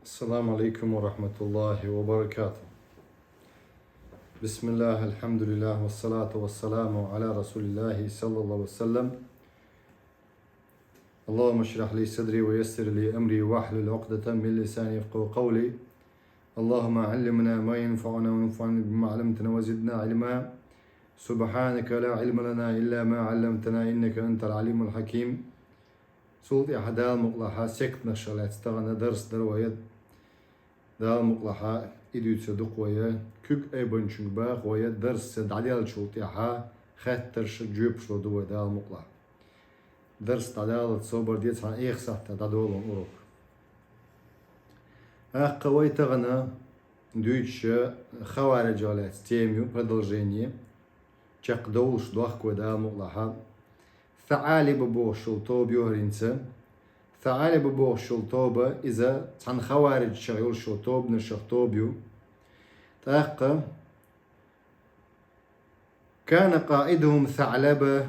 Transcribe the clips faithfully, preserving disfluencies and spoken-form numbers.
السلام عليكم ورحمة الله وبركاته. بسم الله، الحمد لله، والصلاة والسلام على رسول الله صلى الله عليه وسلم. اللهم اشرح لي صدري ويسر لي أمري واحلل عقدة من لساني يفقهوا قولي. اللهم علمنا ما ينفعنا وانفعنا بما علمتنا وزدنا علما. سبحانك لا علم لنا إلا ما علمتنا إنك أنت العليم الحكيم. Цул тӀаьхьа Дала мукъалахь сектанаш лаьцна тахана дарс дар вай. Дала мукъалахь и дуьйцур ду-кх вай. Куьг айбанчуьнга баха вай, дарс дӀадаьллачул тӀаьхьа хаттараш, жоьпаш лур ду вай Дала мукъалахь. Дарс дӀадаллалца собар де, цхьана эха сахьтехь дӀадолу урок. ТӀаккха вай тахана дуьйцуш хаварижех лаьцна тема ю, продолжение. Чекхдовлуш дохку вай Дала мукъалахь. СаӀалиба бохуш йолу тоба ю хӀара хӀинца. СаӀалиба бохуш йолу тоба, иза цхьана хаварижех йолуш йолу тобанашах тоба ю. ТӀаккха كان قائدهم ثعلبة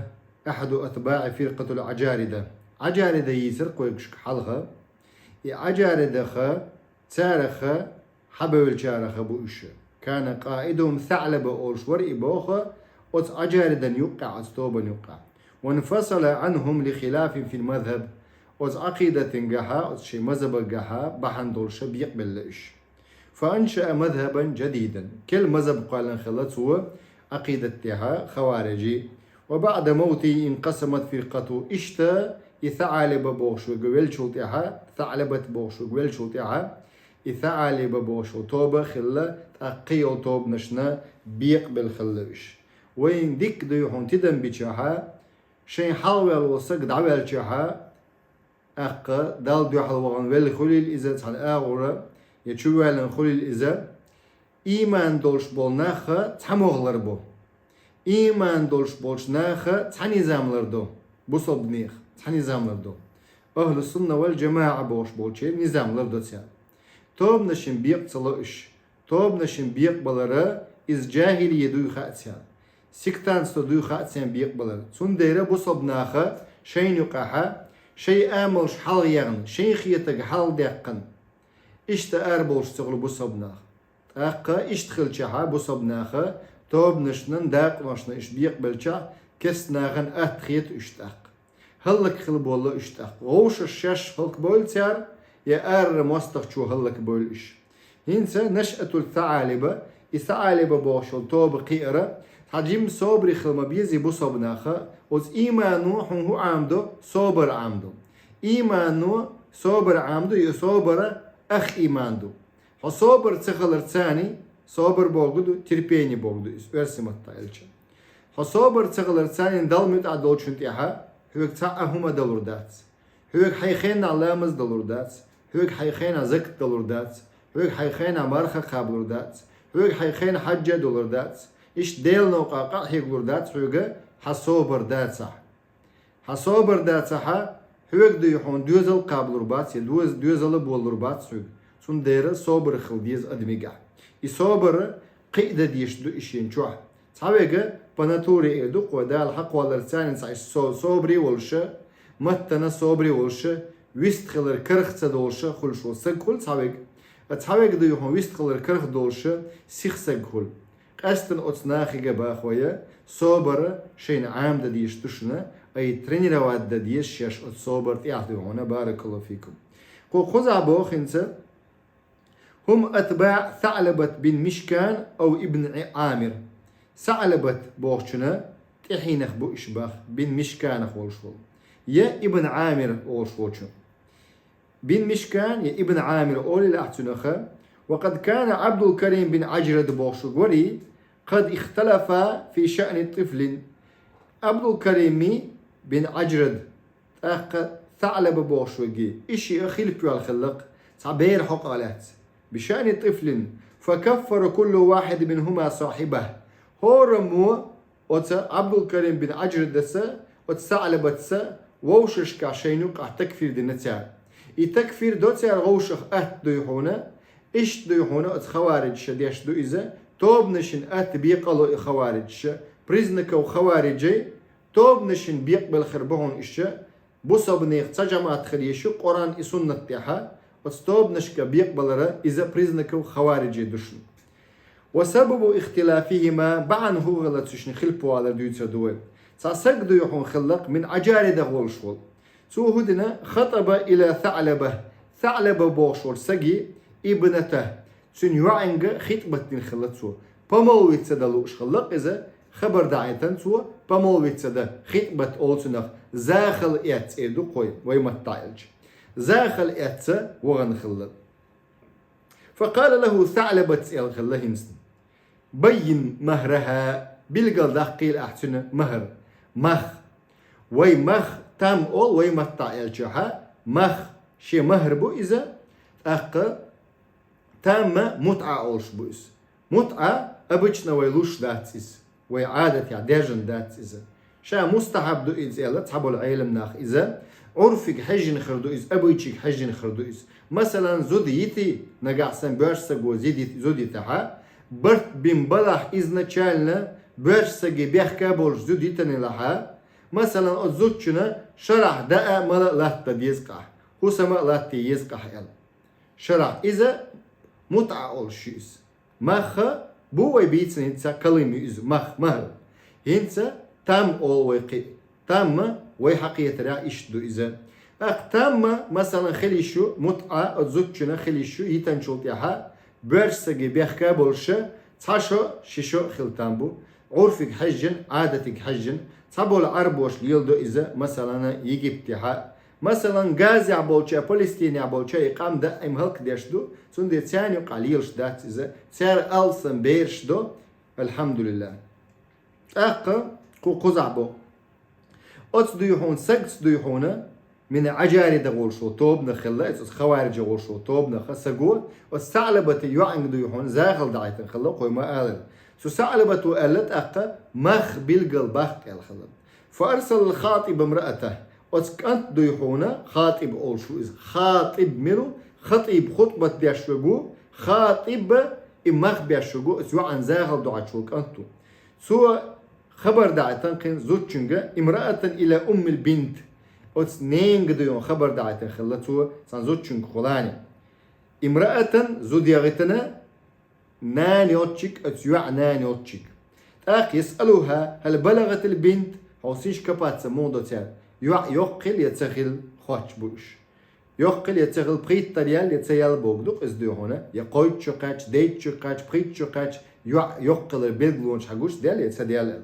أحد أتباع فرقة العجاردة. Ӏажарида йийцира кхойгашка хьалха. И Ӏажаридах, царах хьабевллачарах бу уьш. كان قائدهم ثعلبة олуш вара и боху, оцу Ӏажаридан юккъехь, оцу тобан юккъехь. وانفصل عنهم لخلاف في المذهب. Оцу Ӏакъидатан гахьа, оцу шайн мазхабан гахьа бахьана долуш бекъабелла уьш. فأنشأ مذهبا جديدا. Керла мазхаб кхоьллина хилла цо Ӏакъидат тӀехь, хаварижийн. وبعد موته انقسمت فرقته. Иштта и СаӀалиба бохуш верг веллачул тӀаьхьа, СаӀлабат бохуш верг веллачул тӀаьхьа, и СаӀалиба бохуш верг тоба хилла, тӀаккха кхин йолу тобанашна бекъабелла хилла уьш. Вайна дика дуй хьуна тидам бичахь, шайн хьалха ваьлла волу стаг дӀаваьллачахь, тӀаккха Далла дуьхьал вахана велла хуьлийла иза цхьана агӀора, я чу ваьллина хуьлийла иза, ийман долуш болу нах цхьа могӀа ларбо. Ийман долуш болчу наха цхьа низам лардо. Бусалбанех цхьа низам лардо. Ахьлу сунна вал джамаӀа бохуш болчеран низам лардо цара. Тобанашна бекъа ца ло уьш. Тобанашна бекъабалар иза джахӀилия дуй хаьа царна. Сектантство дуй хаьа царна бекъабалар. Цундела бусалба наха шайна юкъахь шайн амалш хьалха яьхна, шайн хетарг хьалха даьккхина, иштта арабовлуш ца хуьлу бусалба нах. ТӀаккха иштта хилчахь, бусалба наха тобанашна, дакъанашна уьш бекъабелчахь, керста нахана атта хета уьш тӀаккха. ХӀаллакьхила болла уьш тӀаккха. Вовшашка шаьш хӀаллакбевлла цара, я арара мостагӀчо хӀаллакбевлла уьш. ХӀинца нашъатул СаӀалиба, и СаӀалиба бохуш йолу тоба кхиара, цхьа жимма собаре хила ма беза бусалба наха, оцу иймано хьуна хӀун Ӏамадо, собар Ӏамадо. Иймано собар Ӏамадо, и собар ах ийман ду. Хьо собар ца хиларца, собар бохург ду, терпение бохург ду иза, оьрсийн маттахь аьлча. Хьо собар ца хиларца Далла муьтӀахь долчунна тӀехь хьоьга цхьа а хӀума далур дац. Хьоьга хьайн хенахь ламаз далур дац, хьоьга хьайн хенахь закат далур дац, хьоьга хьайн хенахь марха кхабалур дац, хьоьга хьайн хенахь хьаьжа долур дац, иштта Делан новкъа къа а хьегалур дац хьоьга, хьан собар дацахь. Хьан собар дацахь, хьоьга дуй хьуна доьзал кхабалур бац, я доьз-, доьзал а болалур бац хьоьга. Цундела собар хила деза адамигахь. И собар кхин а дан дезаш ду и шен чохь. Цхьаверг по натуре эр ду-кх вай, Дала хьакхолларца цхьа иштта со-, собаре волуш, маттана собаре волуш, вистхилар карах ца долуш хуьлуш волу стаг хуьлу цхьаверг. Ткъа цхьаверг дуй хьуна вистхилар карах долуш, сиха стаг хуьлу. Къаьсттина оцу нахе баха вай, собар шайна Ӏамадан дезаш ду шуна, ай тренировать дан деза шаьш оцу собар тӀехь дуй хьуна, баракаллаху фикум. Кху кхузахь боху хӀинца, هم أتباع ثعلبة بن مشكان أو ابن عامر. СаӀлабат бохучунна тӀаьхьенах бу уьш баха, бин Мишканах волуш волу, я Ибн Ӏамир олуш волчу. Бин Мишкан я Ибн Ӏамир олийла ахь цунах. وقد كان عبد الكريم بن عجرد бохуш верг вара, قد اختلفا في شأن طفل. Абдулкарими бин Ӏажрад, тӀаккха СаӀлаба бохуш верг, и шиъ хилпа йолу хилла-кх цхьа бер хьокъехь лаьцна. بشأن طفل، فكفر كل واحد منهما صاحبه. ХӀораммо оцу Абдулкарим бин Ӏажрадаца, оцу СаӀлабатца вовшашкахь шайна юккъахь такфир дина цара. И такфир до цара вовшах атта дуй хьуна, иштта дуй хьуна оцу хавариджаша деш ду иза, тобанашна атта бекъало и хавариджаша, признаков хавариджей, тобанашна бекъабелла хир бу хьуна уьш, бусалбанех цхьа жамаӀат хила еза шу Къуръан и суннат тӀехь, Оцу тобанашка бекъабалара иза признаков хаварижей ду шуна. وسبب اختلافهما, бахьана хӀун хилла цуьшна хилпа валар дуьйцур ду вай. Цхьа саг дуй хьуна хиллакх мин Ӏаджаридах волуш волу. Цо хӀун дина, خطب إلى ثعلبة, СаӀлаба бохуш волу саги, ابنته, цуьнан йоӀанга хитӀбат дина хилла цо. Помолвиться дан лууш хиллакх иза, хабар даӀийтина цо, помолвиться дан, хитӀбат олу цунах, захал эцна эр ду кхой, вай маттахь аьлча. Захал эцна вахана хилла. فقال له ثعلبة, аьлла хилла хӀинца. بين مهرها, билгалдаккхийла ахь цуьнан махӀар, мах. Вай мах, там олу вай маттахь аьлчахьа, мах, шен махӀар бу иза, тӀаккха тамма мутӀа олуш бу иза. МутӀа обычно вай луш дац иза, вай Ӏадатехь даьржина дац иза. Ша мустахьаб ду иза аьлла цхьаболу Ӏелам нах иза. Ӏурфига хьаьжжина хир ду иза, обычайга хьаьжжина хир ду иза. Масалан, зуда йити, нагахь санна боьрша саго зид йит-, зуда йитахьа, барт бина балахь изначально боьрша саге бехка болуш зуда йитанилахьа, масалан, оцу зудчунна шарахь даа а, мала а латта деза къахь, хӀусама а латта еза къахь аьлла. Шарахь иза мутӀа олуш ю иза. Мах бу вай бийцина хӀинца, калим ю иза, мах, махӀар. ХӀинца там олу вай кхин. Тамма вай хьакхетарехь иштта ду иза. ТӀаккха тамма, масалан, хила йиш ю, мутӀа оцу зудчунна хила йиш ю, йитанчул тӀаьхьа боьрша саге бехка болуша, цхьа шо, ши шо хила там бу. Ӏурфига хьаьжжина, Ӏадатига хьаьжжина, цхьаболу Ӏарбоша леладо иза, масалан, Египтехьа. Масалан, Газехь болча, Палестинехь болча и къам даим хӀаллакдеш ду, цундела царна юкъахь лелаш дац иза, цара алсам бераш до, алхьамдулиллахӀ. ТӀаккха кху кхузахь бо. Оцу дуй хьуна, сагца дуй хьуна, мин Ӏаджаридах волуш волу тобанах хилла, иза оцу хаварижах волуш волу тобанах саго, оцу СаӀлабатан йоӀанга дуй хьуна, захал даӀийтина хилла, кхой ма алара. Цу СаӀлабато аьлла тӀаккха, мах билгал баккха аьлла хилла. فأرسل الخاطب امرأته. Оцу кӀант дуй хьуна, хатӀиб олуш ву иза. ХатӀиб мила ву? ХатӀиб хутбат деш верг ву. ХатӀиб и мах беш верг ву, оцу йоӀан захал доӀуш волу кӀант ву. Цо хабар даӀийтина кхин зудчуьнга, امرأة إلى أم البنت. Оцу ненга дуй хьуна хабар даӀийтина хилла цо цхьана зудчуьнга кхулани. امرأة, зуда яхийтина, нана йоцчиг, оцу йоӀан нана йоцчиг. ТӀаккха يسألها هل بلغت البنت, хьо синш капаца муха до цара, йоӀ йоккха хилла я ца хилла хоттуш бу уьш. Йоккха хилла я ца хилла, пхийттара яьлла я ца яьлла бохург ду-кх иза дуй хьуна, я кхойтта шо кхаьчча, дейтта шо кхаьчча, пхийтта шо кхаьчча, йоӀ йоккха хилар билгалонаш хьан гуш даьлла я ца даьлла.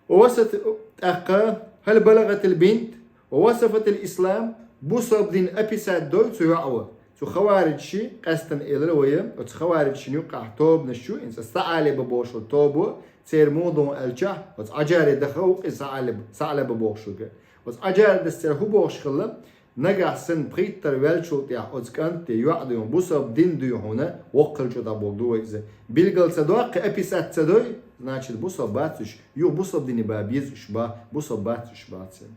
ووصفت, тӀаккха, هل بلغت البنت ووصفت الإسلام, бусалба дин описать дой цу йоӀо. Цу хаварижаши, къаьстина элира вай, оцу хаварижашна юккъехь тобанаш ю, хӀинца СаӀлаба бохуш волу тобо, церан муха ду аьлчахь, оцу Ӏаджаридах ву-кх иза СаӀлаба, СаӀлаба бохуш верг. Оцу Ӏаджаридас церан хӀун бохуш хилла, нагахь санна пхийттара ваьллачул тӀаьхьа оцу кӀанте йоӀ дуй хьуна, бусалба дин дуй хьуна, воккха хилча дӀа бохург ду вай иза. Билгал ца доккху, описать ца дой, значит, бусалба бац уьш, юха бусалба дине бан беза уьш бах, бусалба бац уьш бах церан.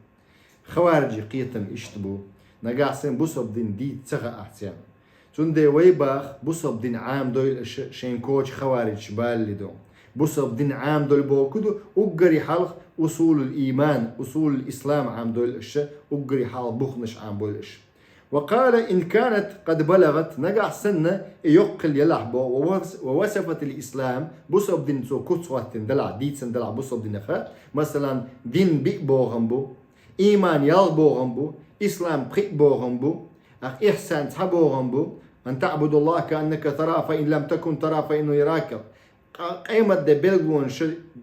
Хаварижийн кхетам иштта бу. Нагахь санна бусалба дин дийца ца хаахь церан. Цундела вай баха, бусалба дин Ӏамадойла аша, шайн коча хаварижаш балале ду. Бусалба дин Ӏамадойла бохург ду, уггаре хьалха усулул иман, усулул ислам Ӏамадойла аша, уггаре хьалха бухнаш Ӏамабойла аша. وقال إن كانت قد بلغت, нагахь санна и йоккха хилла елахь боху, ووص-, ووصفت الإسلام, бусалба дин цо куц хӀоттина делахь, дийцина делахь бусалба динах, масалан, дин биъ бохам бу, иман ялх бохам бу, ислам пхиъ бохам бу, ахь ихсан цхьа бохам бу, أن تعبد الله كأنك تراه فإن لم تكن تراه فإنه يراك. Къа-, къематде билгалонаш,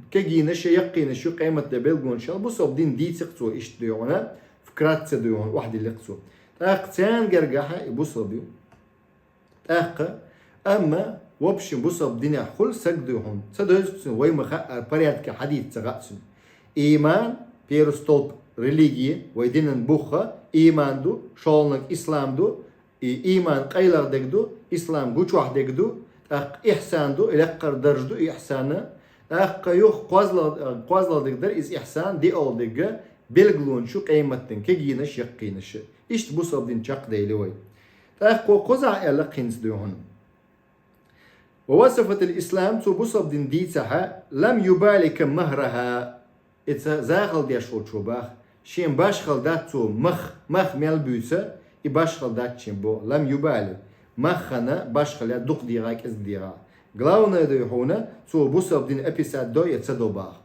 кегийнаш, яккхийнаш ю къематде билгалонаш, бусалба дин дийци-кх цо иштта дуй хьуна, вкратце дуй хьуна, охьадиллира-кх цо. ТӀаккха царна гергахьа и бусалба ю. ТӀаккха, амма, в общем, бусалба динехь хуьлу саг дуй хьуна, ца дойзу-кх цуьнан, вай ма хаъара, порядке хьадийца ца хаьа цуьнан. Иман, первый столб религии, вай динан бух, иман ду, шолгӀаниг ислам ду, и иман къайлагӀа дерг ду, ислам гучохь дерг ду, тӀаккха ихсан ду, и лекхара дарж ду ихсан. ТӀаккха юха кхозлагӀа, кхозлагӀа дерг дара иза ихсан, диъалгӀа дерг, билгалонаш ю къематдийнан, кегийнаш, яккхийнаш. Иштта бусалба дин чекхдели вай. ТӀаккха кху кхузахь аьлла-кх хӀинца дуй хьуна. ووصفت الإسلام, цо бусалба дин дийцахьа, لم يبال كم مهرها. Иза захал деш волчо баха, шен башхалла дац цо мах, мах мел буьйцу, И башхал дац шен бо, لم يبال. Мах хана башхал яц, дукха дийгӀа, кӀезига дийгӀа. Главное да хьона, цо бусалба дин описать до я ца до бах.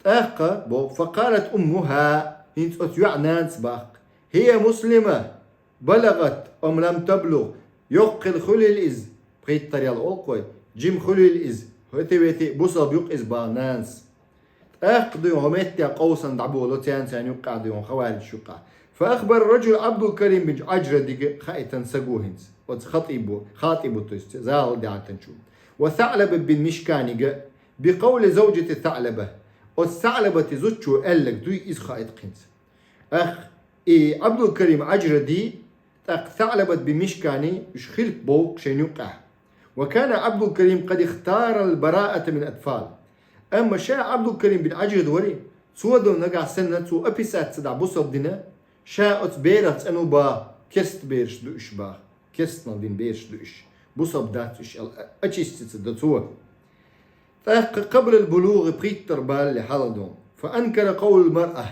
ТӀаккха бо, فقالت أمها, хӀинца оцу йоӀа нанас бах: هي مسلمة بلغت أم لم تبلغ. Йоккха хилла хуьлийла иза, пхийттара ял олкхой, жима хуьлийла иза, хӀоьте-вете бусалба юкъа иза бах нанас. ТӀаккха дуй хьо меттехь къовсана дӀаболо царна, царна юккъехь дуй хьо хаваридаш юккъехь. فأخبر الرجل عبد الكريم بن عجردига хаийтина саго хӀинца. Оцу хатӀибо, хатӀибо, то есть, зала даьхьатанчу. وثعلبة بن مشكانига بقول زوجة ثعلبة. Оцу СаӀлабата зудчо аьлларг дуй иза хаийта хӀинца. Ах, и Абдулкарим Аджради, тӀаккха СаӀлабат бин Мишкани уьш хилпа бовлу шайна юккъехь. وكان عبد الكريم قد اختار البراءة من أطفال. Амма ша Абдулкарим бин Аджрад вари, цо ду нагахь санна цо описать ца дахь бусалба дина, ша оцу берах цӀанву бах, керста бераш ду уьш бах, керстанал дина бераш ду уьш, бусалба дац уьш аьлла, очиститься до цо. ТӀаккха قبل البلوغ пхийттара балале хьалха ду. فأنكر قول المرأة.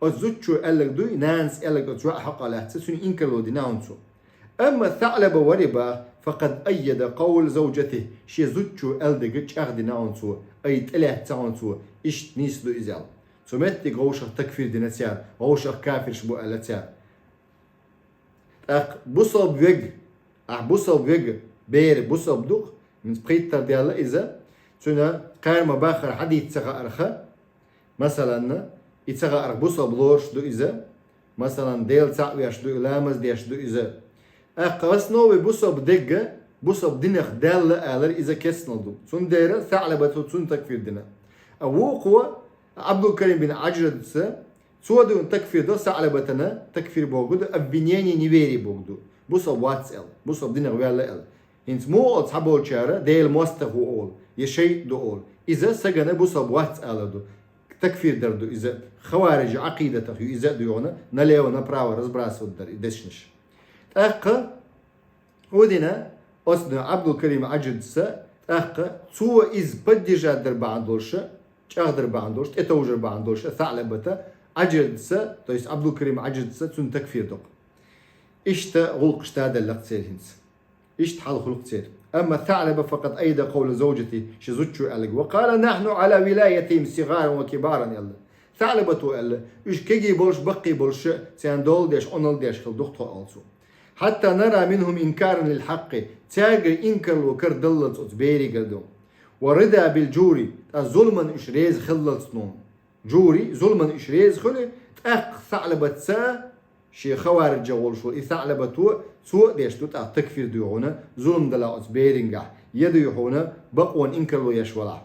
Оцу зудчо аьлларг дуй, нанас аьлларг оцу йоӀа хьокъехь лаьцна, цуьнан инкарло дина хьуна цо. Амма СаӀлаба вари бах, فقد أيد قول زوجته, шен зудчо аьлларг чӀагӀдина хьуна цо, ай тӀелаьцна хьуна цо, иштта нийса ду иза аьлла. Цу меттиг вовшах такфир дина цара, вовшах кафирш бу аьлла цара. ТӀаккха бусалба вега, ахь бусалба вега, бер бусалба ду-кх, хӀинца пхийттара даьлла иза, цуьнан кхаьрма бахар хьадийца ца хаарх, масалан, и ца хаарх бусалба лоруш ду иза, масалан, Дела цхьаъ веш ду и, ламаз деш ду иза. ТӀаккха основе бусалба дегга, бусалба динах даьлла алар иза керстанал ду. Цундела СаӀлабата цунна такфир дина. А вукхо, Абдулкарим бин Аджрадца, цо дуьйна такфир до СаӀлабатана, такфир бохург ду обвинение неверия бохург ду. Бусалба вац аьлла, бусалба динах ваьлла аьлла. ХӀинца муха олу цхьаболчара Делан мостагӀа ву олу, я шайтӀа ду олу. Иза сагана бусалба вац алар ду. Такфир дар ду иза. Хаварижи Ӏакъидатах ю иза а дуй хьуна, налево-направо разбрасывать дар и дешнаш. ТӀаккха хӀу дина оцу Абдулкарим Аджрадца, тӀаккха цо иза поддержать дар бахьана долуша, чӀагӀдар бахьана долуш, тӀетовжар бахьана долуш, СаӀлабата Аджрадца, то есть Абдулкарим Аджрадца цунна такфир до-кх. Иштта гӀуллакхаш тадаллакх церан хӀинца. Иштта хьал хуьлу-кх церан. أما ثعلبة فقد أيد قول زوجته, шен зудчо аьлларг. وقال: نحن على ولايتهم صغارا وكبارا аьлла. СаӀлабато аьлла, уьш кегий болуш, баккхий болуш, царна дола деш, Ӏуналла деш хила ду-кх тхо аьлла цо. حتى نرى منهم إنكارا للحق, цаьргара инкарло кара даллалц оцу беригара ду. ورضا بالجور, ткъа зуламан уьш реза хиллалц нуна. Джури, зуламан уьш реза хуьлу, тӀаккха СаӀлабатца, шен хавариджех волуш волу и СаӀлабато, цо а деш ду тӀаккха такфир дуй хьуна, зулам далахь оцу берингахь, я дуй хьуна, бакъонан инкарло еш валахь.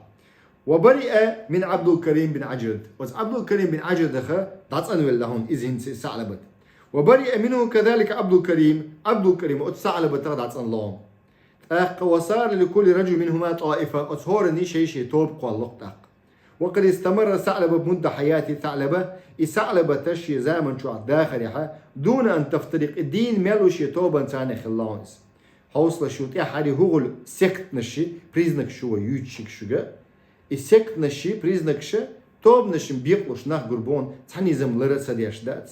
وبرئ من عبد الكريم بن عجرد. Оцу Абдулкарим бин Аджрадах дӀацӀанвелла хьуна иза хӀинца и СаӀлабат. وبرئ منه كذلك عبد الكريم, Абдулкарим оцу СаӀлабатах дӀацӀанло хьуна. ТӀаккха وصار لكل رجل منهما طائفة, оцу хӀоранний шай-шай тоба кхоллало-кх тӀаккха. وقد استمر ثعلبة مدة حياته, СаӀлаба, и СаӀлабата шен заман чохь дахарехьа, دون أن تفترق, и дийна мел ву шен тобанца царна хилла хьуна иза. Хьовсалаш ю тӀаьххьара хӀу гӀуль сектнаши, признакаш ю вай юьйцуш шуьга. И сектнаши, признака, тобанашна бекъалуш нах гур бу хьуна, цхьа низам лар а ца деш дац.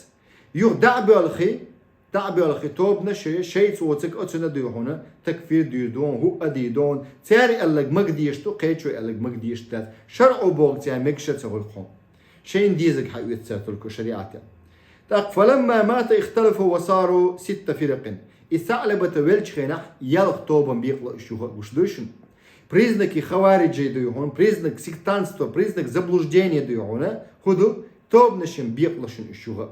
Юха дӀа а боьлхий, дӀа а боьлхий, тобанаш шайца воцург оцунна дуй хьуна, такфир дуьйр ду хьуна, хӀуъа дийр ду хьуна, цара аьлларг магадеш ду, кхечо аьлларг магадеш дац. ШарӀо бохург цара мегаш а ца хуьлу-кх хьуна. Шайна дезарг хьаоьцу цара только шариӀатехь. ТӀаккха فلما مات اختلفوا وصاروا ست فرق. И СаӀлабата веллачу хенахь ялх тобанна бекъало уьш юха а гуш дуй шуна. Признаки хавариджей дуй хьуна, признак сектантства, признак заблуждения дуй хьуна, хӀу ду, тобанашна бекъало шуна уьш юха а.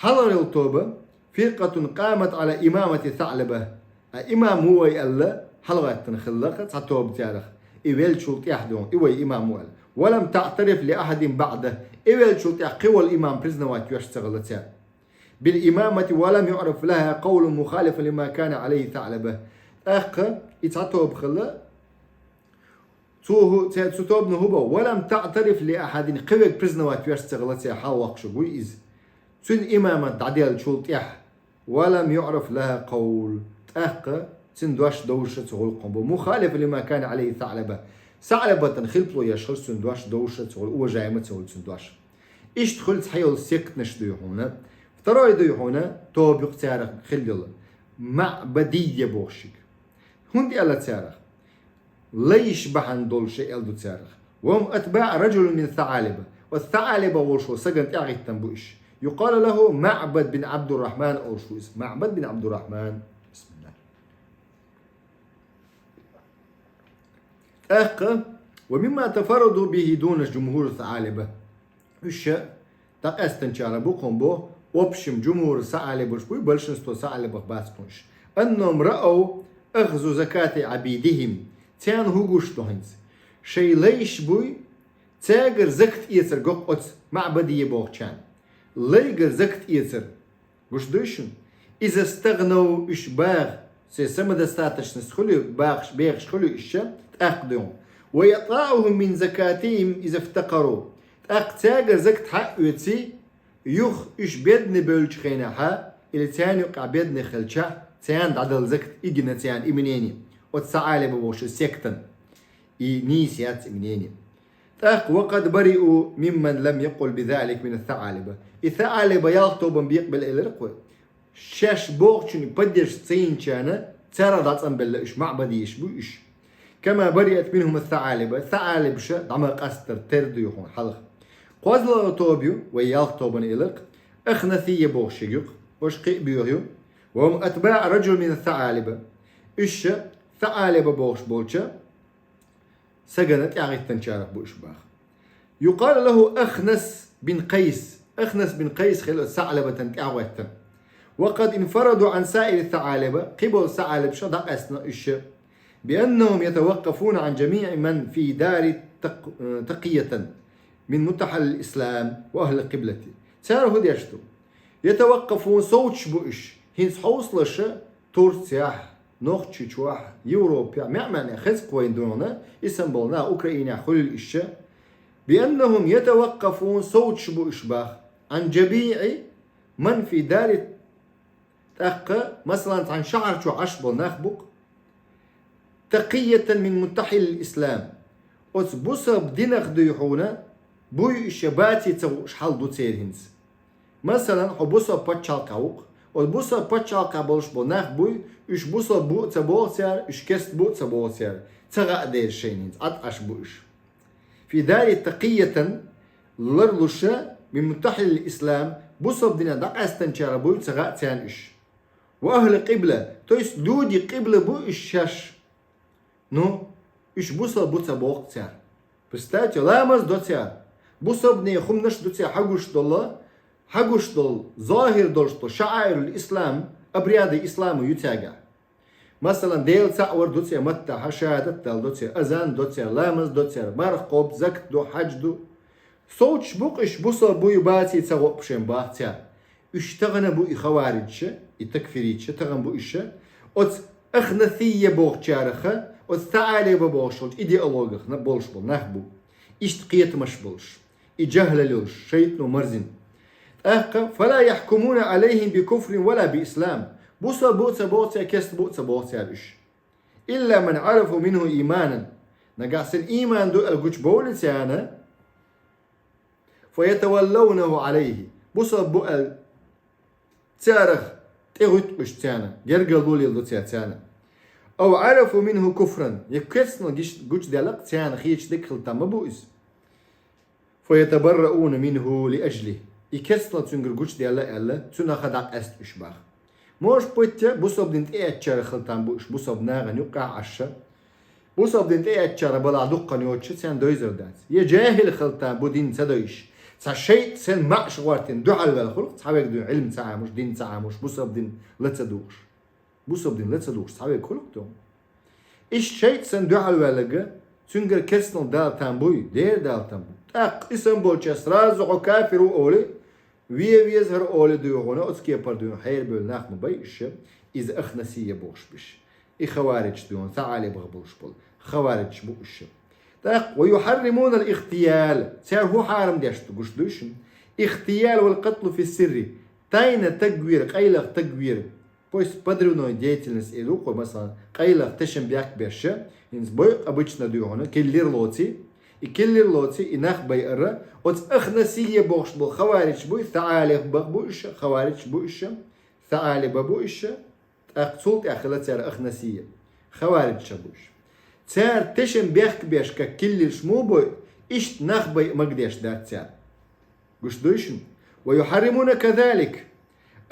Хьалхарел тоба, فرقة قامت على إمامة ثعلبة. А имам ву вай аьлла, хьалагӀаттина хилла-кх цхьа тоба царах, и веллачул тӀаьхьа дуй хьуна, и вай имам ву аьлла. ولم تعترف لأحد بعده. И веллачул тӀаьхьа кхин волу имам признавать веш ца хилла цара. بالإمامة ولم يعرف لها قول مخالف لما كان عليه ثعلبة. ТӀаккха и цхьа тоба хилла, цу хӀу-, цу тобано хӀу боху, ولم تعترف لأحد, кхин верг признавать веш ца хилла цара, хьалхавоккхуш вуй иза. Цуьнан имамат дӀаделлачул тӀаьхьа, ولم يعرف لها قول, тӀаккха цуьнан дош довзуш а ца хуьлу-кх хьуна боху, مخالف لما كان عليه ثعلبة. СаӀлабатана хилпало еш хилча цуьнан дош довзуш а ца хуьлу, уважаемо а ца хуьлу цуьнан дош. Иштта хуьлу цхьайолу сектанаш дуй хьуна. Второй дуй хьуна, тоба юкъе царах хилла йола. МаӀбадийя бохуш шига. ХӀунда аьлла царах? Лайш бахьана долуш аьлла ду царах. وهم أتباع رجل من الثعالبة. Оцу СаӀалиба волуш волу сагана тӀаьхьахӀиттина бу уьш. يقال له معبد بن عبد الرحمن олуш ву иза. МаӀбад бин Абдурахман. Бисмилла. ТӀаккха, ومما تفردوا به دون جمهور الثعالبة. Уьш дӀакъаьстинчарах бу кхунбо, в общем, жумхур СаӀалибаш буй, большинство СаӀалибах бац кхунаш. أنهم رأوا أخذ زكاة عبيدهم. Царна хӀун гуш ду хӀинца? Шайн лайш буй, цаьгара закат эцар го-кх оцу МаӀбадийя бохучарна. Лайгара закат эцар. Гуш дуй шуна? إذا استغنوا, уьш баха, церан самодостаточность хуьлий, бахаш, бехаш хуьлий уьш, тӀаккха дуй хьуна. وإعطاؤهم من زكاتهم إذا افتقروا. ТӀаккха цаьгара закат хьаоьций, юха уьш бедни бевллачу хенахь, или царна юккъехь бедни хилчахь, царна дӀадала закат, и гина царна и мнение. Оцу СаӀалиба бохучу сектан. И нийса яц и мнение. ТӀаккха وقد برئوا ممن لم يقل بذلك من الثعالبة. И СаӀалиба ялх тобанна бекъабелла элира-кх вай. Шаьш бохучунна поддержка ца йинчарна, царах дӀацӀанбелла уьш, маӀбадийш бу уьш. كما برئت منهم الثعالبة, СаӀалибаша дӀа ма къастара тера дуй хьуна хьалха. КхозлагӀа тоба ю, вай ялх тобанна элира-кх, Ахнасийя бохуш шига ю-кх, уьш кхин а боьха ю. وهم أتباع رجل من الثعالبة. Уьш СаӀалиба бохуш болчу сагана тӀаьхьахӀиттинчарах бу уьш баха. يقال له أخنس بن قيس. Ахнас бин Къайс хилла СаӀлабатана тӀаьхьахӀиттина. وقد انفردوا عن سائر الثعالبة, кхин болу СаӀалибаша дӀакъаьстина уьш, بأنهم يتوقفون عن جميع من في دار تق-, تقية من متحل الإسلام وأهل القبلة. Цара хӀун деш ду? يتوقفون, совцуш бу уьш. ХӀинца хьовсалаша Турцехь, Нохчийчохь, Европехь, маьӀ-маьӀӀехь хеза-кх вайна дуьйна, Истамбулехь, Украинехь хуьлийла уьш. بأنهم يتوقفون, совцуш бу уьш баха, عن جميع من في دار. ТӀаккха, масалан, цхьана шахьар чохь Ӏаш болу нах бу-кх, تقية من متحل الإسلام. Оцу бусалба динах дуй хьуна, буй уьш я баций ца хууш хьал ду церан хӀинца. Масалан, хьо бусалба пачхьалкхехь ву-кх. Оцу бусалба пачхьалкхехь болуш болу нах буй, уьш бусалба бу а ца боху цара, уьш керста бу а ца боху цара. Ца хаьа дела шайна хӀинца, Ӏад Ӏаш бу уьш. في دار تقية, ларлуша, من متحل الإسلام, бусалба динах дӀакъаьстинчарах буй ца хаьа царна уьш. وأهل القبلة, то есть люди къибла бу уьш шаьш. Ну, уьш бусалба бу ца боху цара. Представьте, ламаз до цара. Бусалбанийн хӀуманаш ду цара хьагуш долу, хьагуш долу, зохир долуш долу шаӀаирул ислам, обряды ислама ю цаьргахь. Масалан, Дела цхьаъ вар ду цара маттахь, шахӀадат дала до цара, азан до цара, ламаз до цара, марха кхобу, закат ду, хьаьж ду. Совцуш бу-кх уьш бусалба буй баций ца гӀо шен баха цара. Уьш тахана бу и хавариджаша, и такфириташа тахана бу уьш. Оцу Ахнасийя бохучараха, оцу СаӀалиба бохуш волчу идеологехь болуш болу нах бу. Иштта кхетамаш болуш, и жахӀлал йолуш, шайтӀано марзина. ТӀаккха, فلا يحكمون عليهم بكفر ولا بإسلام. Бусалба бу а ца боху цара, керста бу а ца боху цара уьш. إلا من عرفوا منه إيمانا. Нагахь санна ийман ду аьлла гучубовлий царна, فيتولونه عليه. Бусалба бу аьлла царах тӀегӀуьтту уьш царна, гергарло леладо цара царна. أو عرفوا منه كفرا. Я керстанал гиш-, гучудаьлла-кх царна хеташ дерг хила там ма бу иза. فيتبرؤون منه لأجله. И керстанал цуьнгара гучудаьлла аьлла, цунах дӀакъаьста уьш баха. Может быть, бусалба дин тӀеэцначарах хила там бу уьш, бусалба нахана юккъехь Ӏаш. Бусалба дин тӀеэцначарах балахь дуккха йоцуш, царна дойзар дац. Я жахӀил хила там бу дин ца дойуш. Цхьа шайтӀа санна маӀаш гӀортийна дуьхьал ваьлла хуьлу-кх цхьаверг дуьйна, Ӏилма ца Ӏамош, дин ца Ӏамош, бусалба дин ла ца дугӀуш. Бусалба дин ла ца дугӀуш цхьаверг хуьлу-кх тхуна. Иштта шайтӀа санна дуьхьал ваьлларг, цуьнгара керстанал дала там буй, дера дала там буй. ТӀаккха и санна болчаьрга сразу хьо кафир ву олий, вен веза хӀара олий дуй хьуна, оцу кепара дуй хьуна хьерабевлла нах ма бай уьш, иза Ахнасийя бохуш бу уьш. И хавариджаш дуй хьуна, СаӀалибах болуш болу хавариджаш бу уьш. ТӀаккха, ويحرمون الاغتيال. Цара хӀун хьарам деш ду, гуш дуй шуна? اغتيال والقتل في السر. Тайна таг вер, къайлаха таг вер. То есть подрывной деятельность эр ду-кх вай, масалан, къайлаха тешам бехк беш, хӀинца бой обычно дуй хьуна, киллер лоций, И киллир лоций, и нах байар, оцу Ахнасийя бохуш болу хаваридж буй, Саалиба бу уьш, хаваридж бу уьш, Саалиба бу уьш, тӀаккха цул тӀаьхьа хилла цара Ахнасийя. Хаваридж ша бу уьш. Цара тешам бехк беш, как киллирш муха бой, иштта нах бай магадеш дац цара. Гуш дуй шуна? ويحرمون كذلك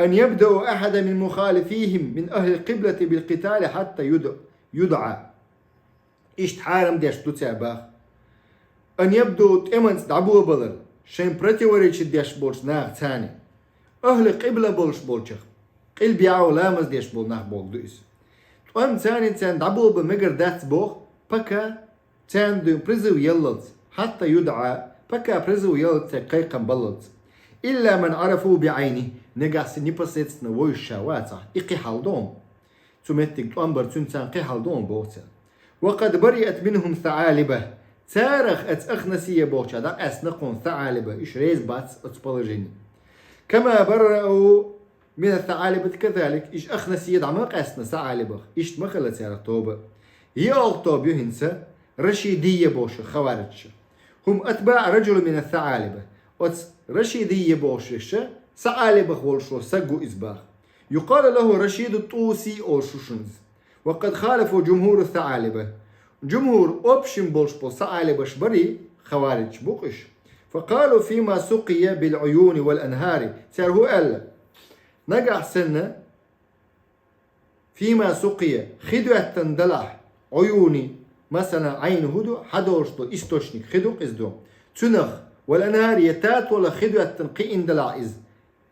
أن يبدأوا أحدا من مخالفيهم من أهل القبلة بالقتال حتى يدع-، يدعى. Иштта хьарам деш ду цара баха. Ан ябду тӀеманца дӀаболабалар, шайн противоречи деш болчу наха царна. Ахьли къибла болуш болчех, къилбехьа ламаз деш болу нах боху ду иза. ТӀом царна царна дӀаболабан мегар дац боху, пока царна дуьйна призыв яллалц, хьатта юдӀа, пока призыв яллалц церан кхайкхам баллалц. Илла ман Ӏарафу биӀайни, нагахь санна непосредственно вовзуш ша вацахь, и кхин хьал ду хьуна. Цу меттиг тӀом бар цуьнан царна кхин хьал ду хьуна боху цара. Ва къад бариат минхум Саалиба. Царах оцу Ахнасийя бохуча дӀакъаьстина кхунна Саалиба, уьш реза бац оцу положенина. Кама барау мина Саалибати казалик, уьш Ахнасийя дӀа ма къаьстина Саалибах, иштта ма хилла царах тоба. ЙоьалгӀа тоба ю хӀинца, Рашидийя бохуш хаваридж. ХӀум атбаӀ раджула мина Саалиба. Оцу Рашидийя бохуш Саалибах волуш волу саг ву иза баха. Юкъалу лаху Рашиду ТӀуси олуш ву шуна иза. Ва къад халафу джумхуру Саалиба. Джумхур, общем болуш болу Саалибаш барий, хаваридж бу-кх уьш. Факъалу фима сукъия бил Ӏуюни вал анхари. Цара хӀун аьлла? Нагахь санна, фима сукъия, хи доьттина далахь, Ӏуюни, масалан, Ӏайн хӀун ду, хьадолуш долу источник хи ду-кх иза ду. Цуьнах, вал анхари, я татолах хи доьттина кхиъна далахь иза,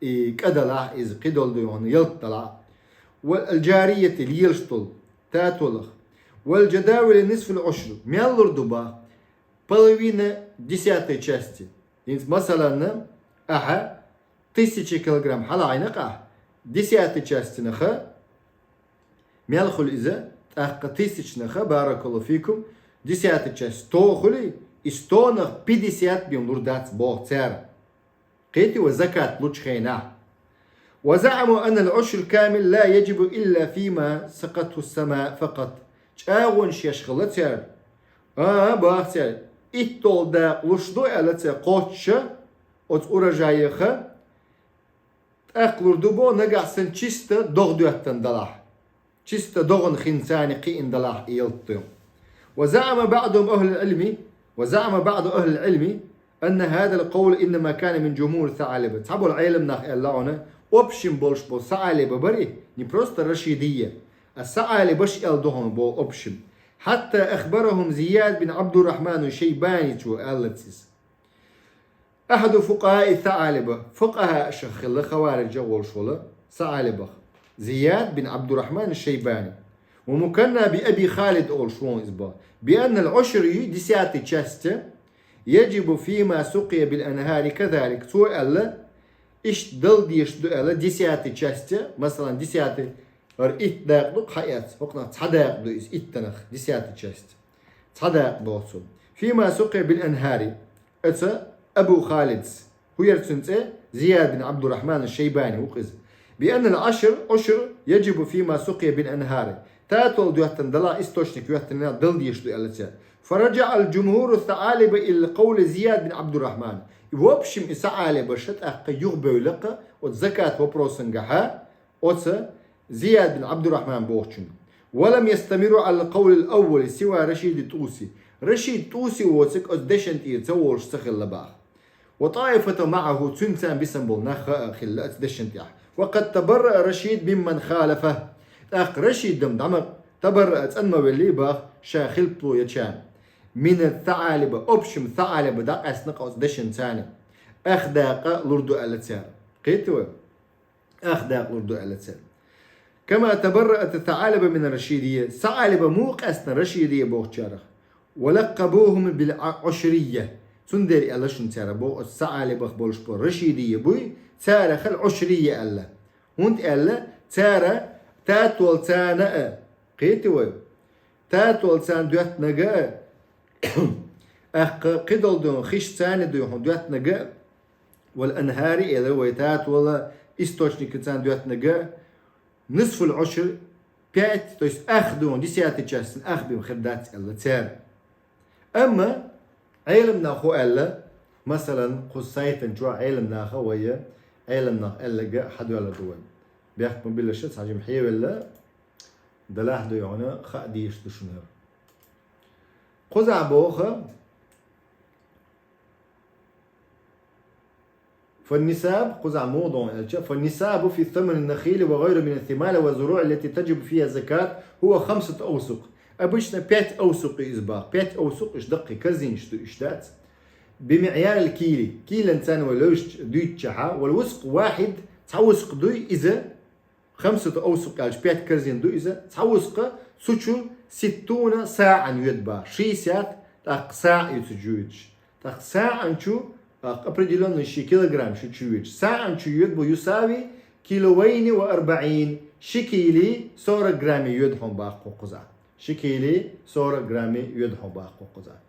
и кӀа далахь иза, кхидолу дуй хьуна, ялта далахь. Вал алджарияти, лелаш долу татолах. Вал джадавили нисфул Ӏушр, мел лур ду баха? Половина десятой части. ХӀинца, масалан, ахьа тысяча килограмм хьалаӀайна-кх ахьа, десятой частинаха мел хуьлу иза, тӀаккха тысячнаха, баракаллаху фикум, десятой часть сто хуьлий, и стонах пятьдесят бен лур дац боху цара. Кхетий вай, закат лучу хенахь. Ва заӀаму аннал Ӏушр камил ла яджибу илла фима сакъатху сама факъат. ЧӀагӀонаш еш хилла цара. А, баха цара, итт долу дакъа луш ду аьлла цара кхоччуша, оцу урожаеха, тӀаккха лур ду бо, нагахь санна чисто догӀа доьттина далахь. Чисто догӀана хин царна кхиъна далахь и ялта ду. Ва заӀама баъду ахлил Ӏилми, ва заӀама баъду ахлил Ӏилми, анна хадал къавл иннама кана мин джумхури Саалиба. Цхьаболу Ӏелам нах аьлла хьуна, общем болуш болу Саалиба барий, не просто Рашидийя, а Саалибаш аьлла ду хьуна бо общем. Хьатта ахбарахум Зияд бин Ӏабдуррахман Шайбаничо аьллац иза. Ахьаду фукъахаи Саалиба, фукъахаъ шах хилла хавариджа волуш волу Саалибах. Зияд бин Ӏабдуррахман Шайбани. Ва муканна би Аби Халид олуш вон иза бо. Би аннал Ӏушр ю десятой части, яджибу фима сукъия бил анхари казалик. Цо аьлла, иштта дала дезаш ду аьлла, десятой части, масалан, десятой, хӀара итт дакъа ду-кх хьаэц, хӀокхунах цхьа дакъа ду иза иттанах, десятой части. Цхьа дакъа боху цо. Фима сукъия бил анхари. Оцу Абу Халидс. ХӀун яра цуьнан цӀе? Зияд бин Ӏабдуррахман Шайбани ву-кх иза. Би аннал Ӏушр, Ӏушр яджибу фима сукъия бил анхари. Татол доьттина далахь, источник йоьттина дала дезаш ду аьлла цара. Фараджаъал джумхуру Саалиба ила къавли Зияд бин Ӏабдуррахман. И в общем и Саалибаша тӀаккха юхабевлла-кх оцу закат вопросангахьа, оцу Зияд бин Ӏабдуррахман бохучунна. Ва лам ястамиру Ӏалал къавлил аввали сива Рашиди ТӀуси. Рашид ТӀуси воцург оцу дешан тӀера ца волуш ца хилла баха. Ва тӀаифату маӀаху, цуьнца бисам болу нах а хилла оцу дешан тӀехь. Ва къад табарраъа Рашид мимман халафа. ТӀаккха Рашидам дӀа ма табарраъа, цӀан ма велли баха, ша хилпало ечарна. Мина Саалиба, общем Саалиба дӀакъаьстина-кх оцу дешан царна. Ах дакъа лур ду аьлла цара. Кхетий вай? Ах дакъа лур ду аьлла цара. Кама табарраъат Саалиба мин Рашидия. Саалиба муха къаьстина Рашидия бохучарах. Ва лаккъабухум бил Ӏушрия. Цундела аьлла шуна цара боху оцу Саалибах болуш болу Рашидия буй, цара хала Ӏушрия аьлла. ХӀунда аьлла, цара татол царна а, кхетий вай? Татол царна доьттинарг а, аккха кхидолу дуьйхьун хиш царна дуьйхьун доьттинарг а, вал анхари элира вай, татола источник царна доьттинарг а, нисфул Ӏушр, пять, то есть ах дуьйхьун, десятый часть ах бен хир дац аьлла цара. Амма Ӏеламнаха аьлла, масалан, кху сайтан чу Ӏеламнаха вай, Ӏеламнах аьллага хьадоьлла ду вай. Бехк ма биллаш, цхьа жим хьевелла, далахь ду йоӀна, хаа дийш ду шуна. Кхузахь боху, فالنصاب, кхузахь муха ду аьлча, فالنصاب في ثمر النخيل وغيره من الثمار والزروع التي تجب فيها الزكاة هو خمسة أوسق. Обычно пять أوسق иза бах. Пять أوسق иш даккхий корзинаш ду иш дац. بمعيار الكيل, килан царна вай левшча дуьйцучахьа, والوسق واحد, цхьа вуск дуй иза, خمسة أوسق аьлча, пять корзин ду иза, цхьа вуск, цу чу ستون صاعا йоьду бах, шестьдесят, тӀаккха саӀ ю цу чу йоьдуш. ТӀаккха саӀан чу, тӀаккха определённый ши килограмм шу чу йоьдуш. СаӀан чу йоьду бу يساوي كيلوين وأربعين, ши кили сорок грамме йоьду хьуна бах кху кхузахь. Ши кили сорок грамме йоьду хьуна бах кху кхузахь.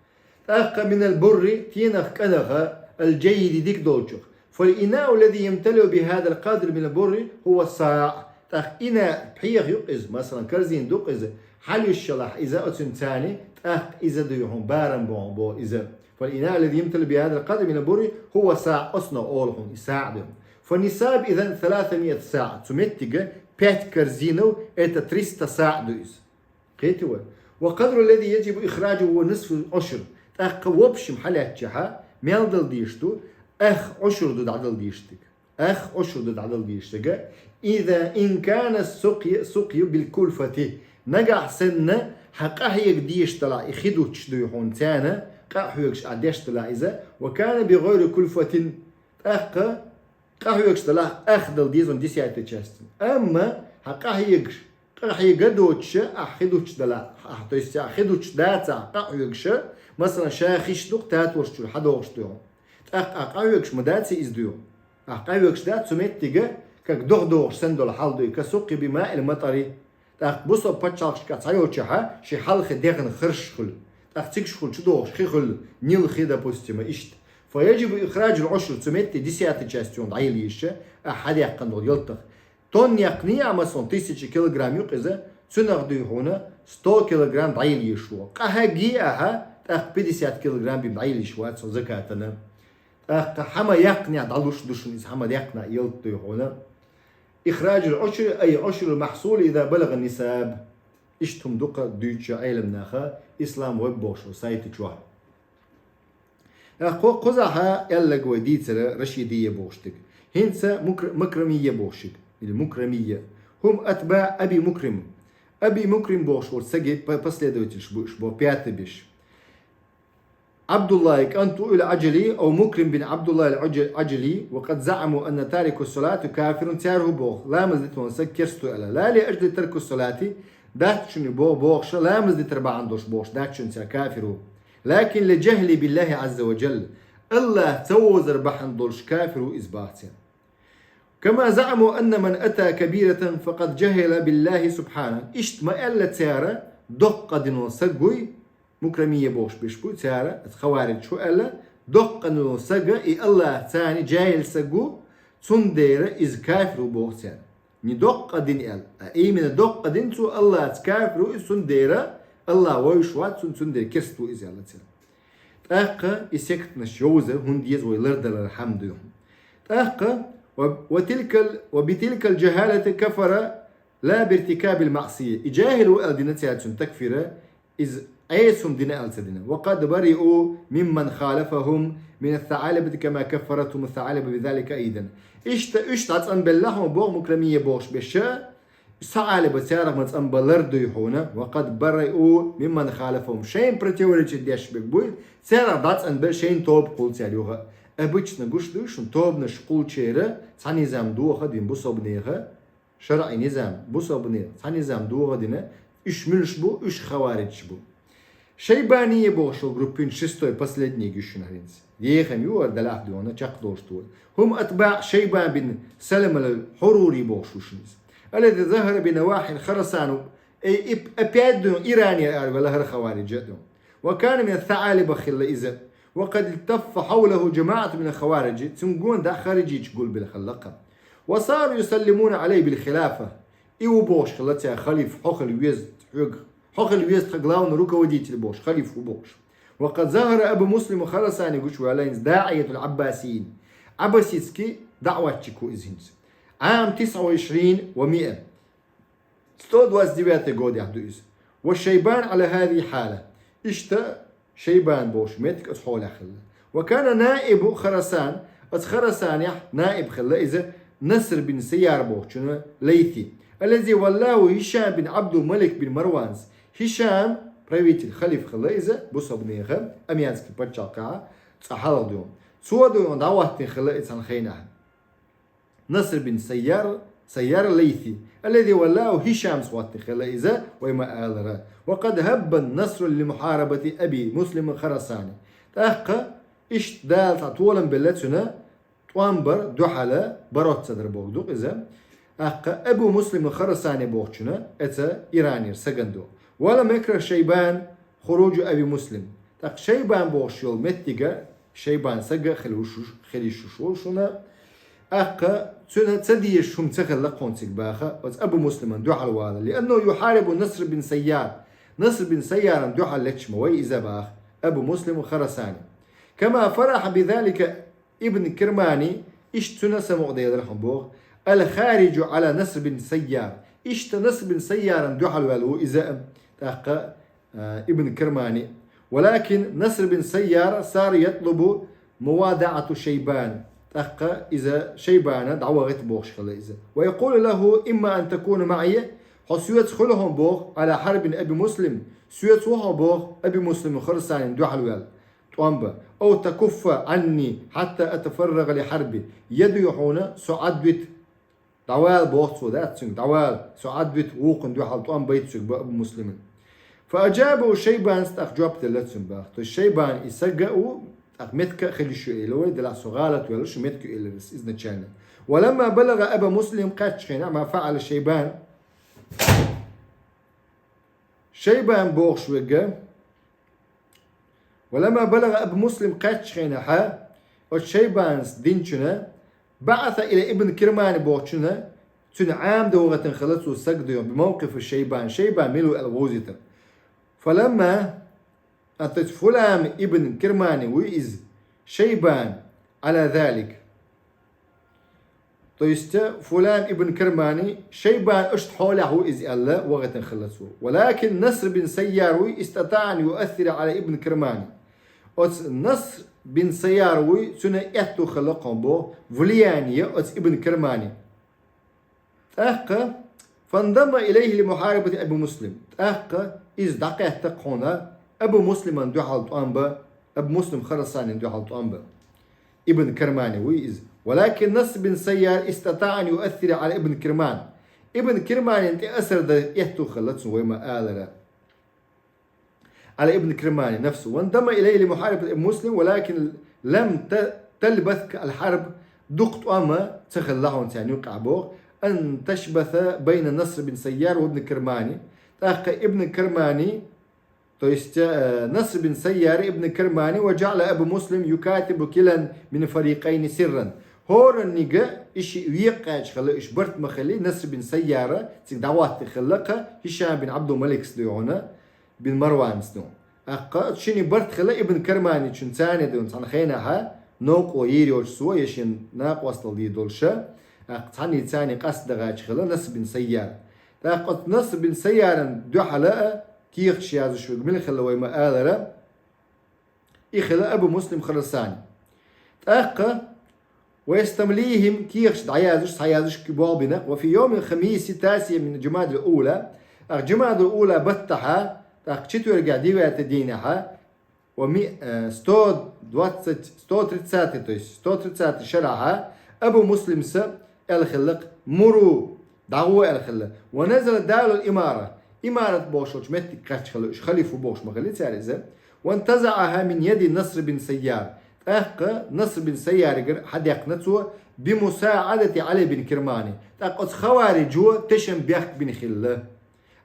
ТӀаккха من البر, тенах кӀадаха, الجيد, дика долчух. فالإناء الذي يمتلئ بهذا القدر من البر هو صاع. ТӀаккха ина пхьегӀа ю-кх иза, масалан, корзин ду-кх иза, хьалуьйшшалахь иза оцуьнан царна, тӀаккха иза дуй хьуна барам боху бо иза. فالإناء الذي يمتلئ بهذا القدر من البر هو صاع, оцунах олу хьуна и саӀ ду. فالنصاب إذن ثلاثمائة صاع. Цу меттига пять корзинов, это триста саӀ ду иза. Кхетий вай? والقدر الذي يجب إخراجه هو نصف العشر. ТӀаккха в общем хьалаьцчахьа, мел дала дийш ду, ах Ӏушур ду дӀадала дийш дерг. Ах Ӏушур ду дӀадала дийш дерг. إذا إن كان السقي، السقي بالكلفة. Нагахь санна хьан къахьега дийш далахь, и хи дуттуш дуй хьуна царна, къахьоьгуш ахь деш далахь иза, وكان بغير كلفة. ТӀаккха къахьоьгуш далахь, ах дала деза вайн десятая часть. Амма хьан къахьегаш, къахьега доцуша, ахь хи дуттуш далахь, ахь, то есть ахь хи дуттуш дацахь къахьоьгуша, масалан, ша хиш ду-кх татолаш чуьра хьадогӀуш дуй хьуна. ТӀаккха ахь къахьоьгуш ма даций иза дуй хьуна. Ахь къахьоьгуш дац, цу меттига, как дохь догӀуш санна долу хьал дуй, كسقي بماء المطر. ТӀаккха бусалба пачхьалкхашкахь цхьайолчохьа, ши хьалхе дегӀна харш хуьлу. ТӀаккха цигаш хуьлу чудогӀуш хи хуьлу, Нил хи, допустим, иштта. فيجب إخراج العشر, цу метте десятая часть йолу дӀайилла йиша, ахь хьадаьккхина долу ялтах. Тонна яккхий ахь, масалан, тысяча килограмм ю-кх иза, цуьнах дуй хьуна сто килограмм дӀайилла йиш ву. Къахьегий ахьа, тӀаккха пятьдесят килограмм бен дӀайилла йиш вац хьо закатана. ТӀаккха хьан ма яккхинехь дӀалуш ду шуна иза, хьан ма яккхинехь ялта дуй хьуна. إخراج العشر، أي عشر المحصول إذا بلغ النصاب. Иштта хӀума дукха дуьйцучу Ӏеламнаха, Ислам веб бохуш сайта чохь. Кху-, кхузахьа аьлларг вай дийцара Рашидия бохуш дерг. ХӀинца Мукр-, Мукрамия бохуш дерг, или Мукрамия. هم أتباع أبي مكرم. Аби Мукрим бохуш волу саги по-, последовательш бу уьш, бо пятый беш. عبد الله كنت العجلي أو مكرم بن عبد الله العج-، العجلي، وقد زعموا أن تارك الصلاة كافر, цара хӀун боху, ламаз дитонан саг керста ву аьлла. لا لأجل ترك الصلاة, дац шуна бо-, бохуша, ламаз дитар бахьана долуш бохуш дац шуна цара кафир ву. لكن لجهله بالله عز وجل, АллахӀ ца вовзар бахьана долуш кафир ву иза баха цара. كما زعموا أن من أتى كبيرة فقد جهل بالله سبحانه. Иштта ма аьлла цара, доккха къа динон саг вуй, Мукрамия бохуш беш буй цара, аса хаваридж хӀу аьлла, доккха къа динон сага и АллахӀ царна жаьхӀил саг ву, цундела иза кафир ву боху цара. Не доккха къа дина аьлла, а именно доккха къа дина цо АллахӀца кафир ву иза, цундела АллахӀ вовзаш вац цунна, цундела керста ву иза аьлла цара. ТӀаккха и сектанаш йовза хӀунда еза вай лардалар хьамда ю. ТӀаккха, ва-, ва тилкал, ва битилкал жахалати кафара ла биртикабил маъсия. И жахил ву аьлла дина цаьрца цуьнан такфира, иза Ӏеса хӀума дина аьлла ца дина. Ва къад бариу мимман халафахум мин ас-саалибати кама каффаратхум ас-саалиба бизалика айдан. Иштта уьш дӀацӀанбелла хьуна боху Мукрамия бохуш беша, СаӀалиба царах ма цӀанбалар дуй хьуна, ва къад бариу мимман халафахум. Шайна противоречить деш бег буй, царах дӀацӀанбелла шайна тоба кхулла цара юха. Обычно гуш дуй шуна, тобанаш кхуллачеран цхьа низам доха дина бусалба нехан, шарӀи низам, бусалба нехан цхьа низам доха дина, уьш муьлш бу, уьш хаваридж бу. Шайбания бохуш йолу группин шестой, последний гуьш шуна хӀинца. Ехам ю ара далахь дуьйна чекхдолуш ду. Хум атбаъ Шайбан бин Саламал Хьурури бохуш ву шуна иза. Аллази захара би навахил Харасан, эй, ип-, опять дуьйна Иранера ара вела хӀара хаваридж а дуьйна. Ва кана мин ас-саалиба хилла иза. Ва къад илтаффа хьавлаху жамаъату мин ас-хаварижи, цуьнан гонахь хариджийчу гулбелла хилла кхаъ. Ва сару юсаллимуна алайхи бил хилафа. И ву бохуш хилла цара халифа, хьо хила веза хьоьга, хьо хила веза тхан главный руководитель бохуш, халифа ву бохуш. وقد ظهر أبو مسلم الخراساني, гучаваьлла хӀинца, داعية العباسيين, Ӏаббаситский даӀватчик ва из хӀинца, عام تسعة وعشرين ومائة, сто двадцать девятый годехь ду иза. وشيبان على هذه الحالة. Иштта Шайбан бохучу меттиг оцу хьолехь хилла. وكان نائب خراسان, оцу Харасанехь наиб хилла иза Наср бин Сайяр бохучунна, Лайси, الذي ولاه هشام بن عبد الملك بن مروان. ХӀишам, правитель, халиф хилла иза бусалбанехан, армянский пачхьалкхехь, цкъа хьалха ду. Цо ду дӀахӀоттийна хилла и цхьана хенахь. Наср бин Сайяр, Сайяр Лайси, الذي ولاه هشام, хӀоттийна хилла иза, вай ма-аллара. وقد هب النصر لمحاربة أبي مسلم الخراساني. ТӀаккха иштта Дала цхьа толам белла цуьнан, тӀом бар дуьхьал, бороться дар бохург ду иза. ТӀаккха Абу Муслим Харасани бохучунна, оцу Иранера сагана ду. ولم يكره شيبان خروج أبي مسلم. ТӀаккха Шайбан бохуш йолу меттиг, Шайбан саг хила йиш йолуш, хила йиш йолуш волу шуна. ТӀаккха цуьнан ца дезаш хӀума ца хилла кхунна цига баха, оцу Абу Муслиман дуьхьал вала. لأنه يحارب نصر بن سيار. Наср бин Сайяран дуьхьал леташ ма вай иза баха Абу Муслим Харасани. كما فرح بذلك ابن كرماني, иштта цуьнан самукъаделира хьуна боху, الخارج على نصر بن سيار. Иштта Наср бин Сайяран дуьхьал ваьлла ву иза а, тӀаккха, а, Ибн Кирмани. ولكن نصر بن سيار صار يطلب مواضعة شيبان. ТӀаккха иза Шайбана дӀавахийта бохуш хилла иза. ويقول له: إما أن تكون معي, хьо соьца хуьла хьуна боху, على حرب أبي مسلم, соьца ву хьо боху Аби Муслим Харасанин дуьхьал ваьлла тӀом бан. أو تكف عني حتى أتفرغ لحربي. Я дуй хьуна, со Ӏадвита. ДӀавала боху цо, дац цуьнга, дӀавала, со Ӏадвита, вукхунна дуьхьал тӀом байта соьга боху Абу Муслиман. فأجابه شيبان, тӀаккха жоп делла цуьнга боху. То есть Шайбан и саг а ву, тӀаккха меттиг а хила йиш ю элира вай, делахь со гӀалат ваьлла, шу меттиг ю элира иза изначально. ولما بلغ أبا مسلم, кхаьччу хенахь, ما فعل شيبان, Шайбан бохуш верг, ولما بلغ أبا مسلم, кхаьччу хенахь, оцу Шайбанас динчунна, بعث إلى ابن كرماني бохучунна, цуьнан Ӏамадан вахийтина хилла цо саг дуьйна, بموقف شيبان, Шайбан мила ву аьлла вовзийтира. فلما, а, то есть فلان ابن كرماني вуй иза, Шайбан على ذلك. То есть, э, فلان ابن كرماني, Шайбан иштта хьолехь ву иза аьлла, вахийтина хилла цо. ولكن نصر بن سيار вуй استطاع أن يؤثر على ابن كرماني. Оцу Наср бин Сайяр вуй, цуьнан аьтту хилла кхунна боху, влияние оцу Ибн Кирмани. ТӀаккха, فانضم إليه لمحاربة أبي مسلم. ТӀаккха иза дӀакхетта кхунна Абу Муслиман дуьхьал тӀом бан, Абу Муслим Харасанин дуьхьал тӀом бан. Ибн Кирмани вуй иза. ولكن نصر بن سيار استطاع أن يؤثر على ابن كرمان. Ибн Кирманин тӀе асар дан аьтту хилла цуьнан, вай ма-аллара. على ابن كرماني نفسه. وانضم إليه لمحاربة أبي مسلم، ولكن لم ت-، تلبث الحرب, дукха тӀом ца хилла хьуна царна юкъахь боху, أن تشبث بين نصر بن سيار وابن كرماني. ТӀаккха Ибн Кирмани, то есть, э, Наср бин Сайяр, Ибн Кирмани, وجعل أبو مسلم يكاتب كلا من الفريقين سرا. ХӀоранниг а и шиъ векъа кхаьчча хилла, уьш барт ма хилли, Наср бин Сайяра цига дӀахӀоттийна хилла кху Хишам бин Ӏабдул-Маликс дуй хьуна, бин Марванс ду. ТӀаккха шинна барт хилла Ибн Кирманичун, царна дуьйна цхьана хенахь новкъо йийр йоцуш цо, я шен накъостал дийр долуш, тӀаккха цхьаьнний царний къастадахьа хилла Наср бин Сайяр. ТӀаккха оцу Наср бин Сайяран дуьхьала а кехаташ яздеш верг мила хилла вай ма-аллара, и хилла Абу Муслим Харасани. ТӀаккха ويستمليهم, кехаташ дӀаяздеш, схьаяздеш болх бина, وفي يوم الخميس التاسع من جمادى الأولى, тӀаккха Жумадал-Ула баттахьа, тӀаккха четвергехь, девятый дийнахьа, ва ми-, э, сто двадцать, сто тридцатый, то есть сто тридцатый шарахьа, Абу Муслимса аьлла хилла-кх: مروا, дӀагӀо аьлла хилла. ونزل دار الإمارة, имарат бохуш йолчу меттиг кхаьчча хилла уьш, халифа ву бохуш ма хилли цара иза. وانتزعها من يد نصر بن سيار. ТӀаккха Наср бин Сайяригара хьадаьккхина цо, بمساعدة علي بن كرماني. ТӀаккха оцу хавариджо тешам бехк бина хилла.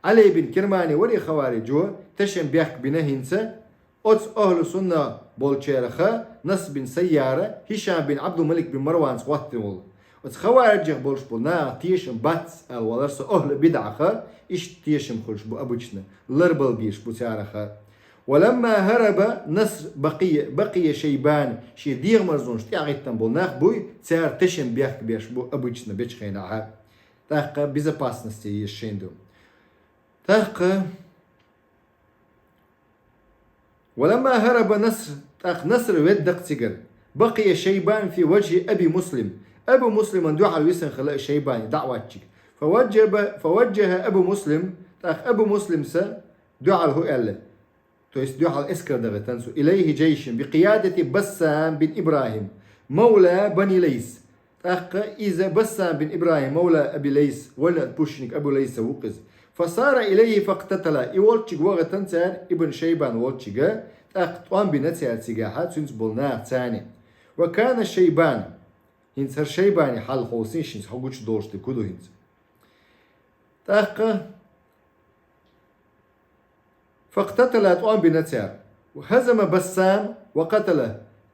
Ӏали бин Кирмани варий хавариджо тешам бехк бина хӀинца, оцу ахӀлу сунна болчараха Наср бин Сайяра Хишам бин Ӏабдул-Малик бин Марванс хӀоттийна волу. Оцу хавариджех болуш болу наха тешам бац аьлла валар со, ахӀлу бидӀаха иштта тешам хуьлуш бу обычно, ларбалбеш бу цараха. ولما هرب نصر بقي، بقي شيبان. Шен дегӀамарзонаш тӀехьагӀиттина бола нах буй, цар тешам бехк беш бу обычно бечу хенахьа. ТӀаккха безопасности езаш шайн ду. ТӀаккха ولما هرب نصر, тӀаккха Наср ведда-кх цигара. بقي شيبان في وجه أبي مسلم. Абу Муслиман дуьхьал висина хилла и Шайбани, дӀа а ваьччиг. فوجب، فوجه أبو مسلم, тӀаккха Абу Муслимса дуьхьал хӀу аьлла. То есть дуьхьал эскар дахийтина цо. إليه جيش بقيادة بسام بن إبراهيم مولى بني ليث. ТӀаккха иза Бассам бин Ибрахим, мавла Аби Лайс, вайна пушник Абу Лайса ву-кх иза. فسار إليه فاقتتل. И волччига вахийтина цара, Ибн Шайбан волччига, тӀаккха тӀом бина цара цигахьа, цуьнца болу нах царна. وكان شيبان. ХӀинца хӀара Шайбани хьал хьовсийша, хӀинца хьо гучудолуш дерг хӀун ду хӀинца. ТӀаккха فاقتتل, тӀом бина цара. هزم بسام وقتل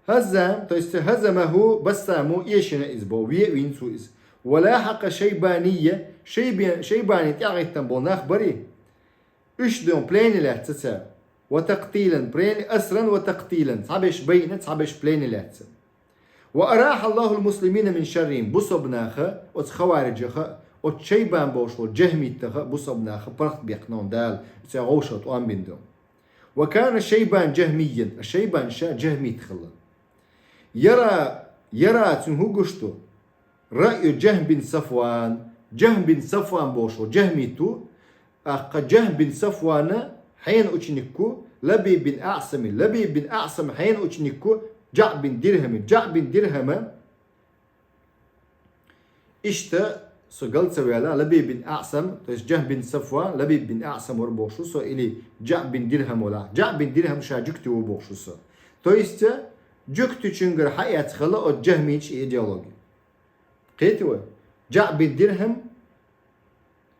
هزام, то есть هزمه بسام, эшийна иза боху, ве а вийна цо иза. ولاحق الشيباني, Шайбе-, Шайбани тӀехьагӀиттина болу нах барий? Уьш дон плене лаьцна цара. وتقتيلا, плен-, أسرا وتقتيلا, цхьаберш байина, цхьаберш плене лаьцна. وأراح الله المسلمين من شرهم. Бусалба наха, оцу хавариджаха, оцу Шайбан бохуш волу джахмитаха, бусалба наха паргӀатбаьккхина Дала, церан вовшах тӀом бина ду. وكان شيبان جهميا. Шайбан ша джахмит хилла. يرى, يرى, цуьнан хӀун гуш ду? رأي جهم بن صفوان. Джахм бин Сафван бохуш волу джахмит ву, тӀаккха Джахм бин Сафвана хьенан ученик ву Лабиб бин АӀсами, Лабиб бин АӀсама хьенан ученик ву ДжаӀ бин Дирхами, ДжаӀ бин Дирхама. Иштта со гал ца ваьлла, Лабиб бин АӀсам, то есть Джахм бин Сафван, Лабиб бин АӀсам вара бохуш ву со, или ДжаӀ бин Дирхам вала. ДжаӀ бин Дирхам ша жуьгти ву бохуш ву со. То есть, жуьгтичуьнгара хьаэцна хилла оцу джахмича и идеология. Кхетий вай? ДжаӀ бин Дирхам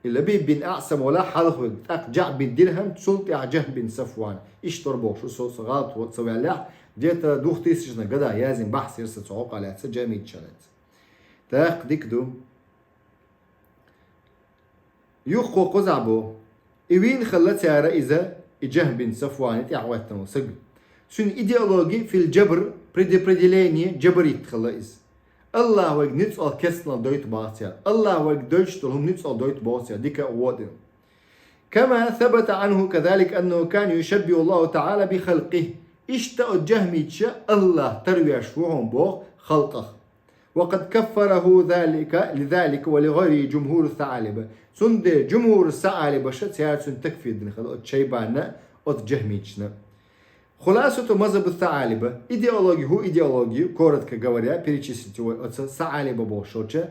и Лабиб бин АӀсам вала хьалхавиг, тӀаккха ДжаӀ бин Дирхам, цул тӀаьхьа Джахм бин Сафван. Иштта вара бохуш ву со, со гӀалат ца ваьллехь, где-то двухтысячных годах яздина бахьс яра сан цу хьокъехь лаьцна, джахмича лаьцна. ТӀаккха дика ду. Юха кхузахь боху. И вийна хилла цара иза, и Джахм бин Сафвани тӀаьхьахӀоьттина волу саг. Цуьнан идеология في الجبر, предопределение, джабарит хилла иза. АллахӀ вайга нуьцкъала керстанал дойту боху цара. АллахӀ вайга дойтуш долу хӀума нуьцкъала дойту боху цара, дика а, вон а. كما ثبت عنه كذلك أنه كان يشبه الله تعالى بخلقه. Иштта оцу джахмичаша АллахӀ тарвеш ву хьуна боху халкъах. وقد كفره ذلك، لذلك ولغيره جمهور الثعالبة. Цундела джумхур саӀалибаша цара цуьнан такфир дина хилла оцу Шайбанна, оцу джахмичашна. خلاصة مذهب الثعالبة, идеология, хӀун идеология, коротко говоря, перечислить вай оцу саӀалиба бохуш йолчу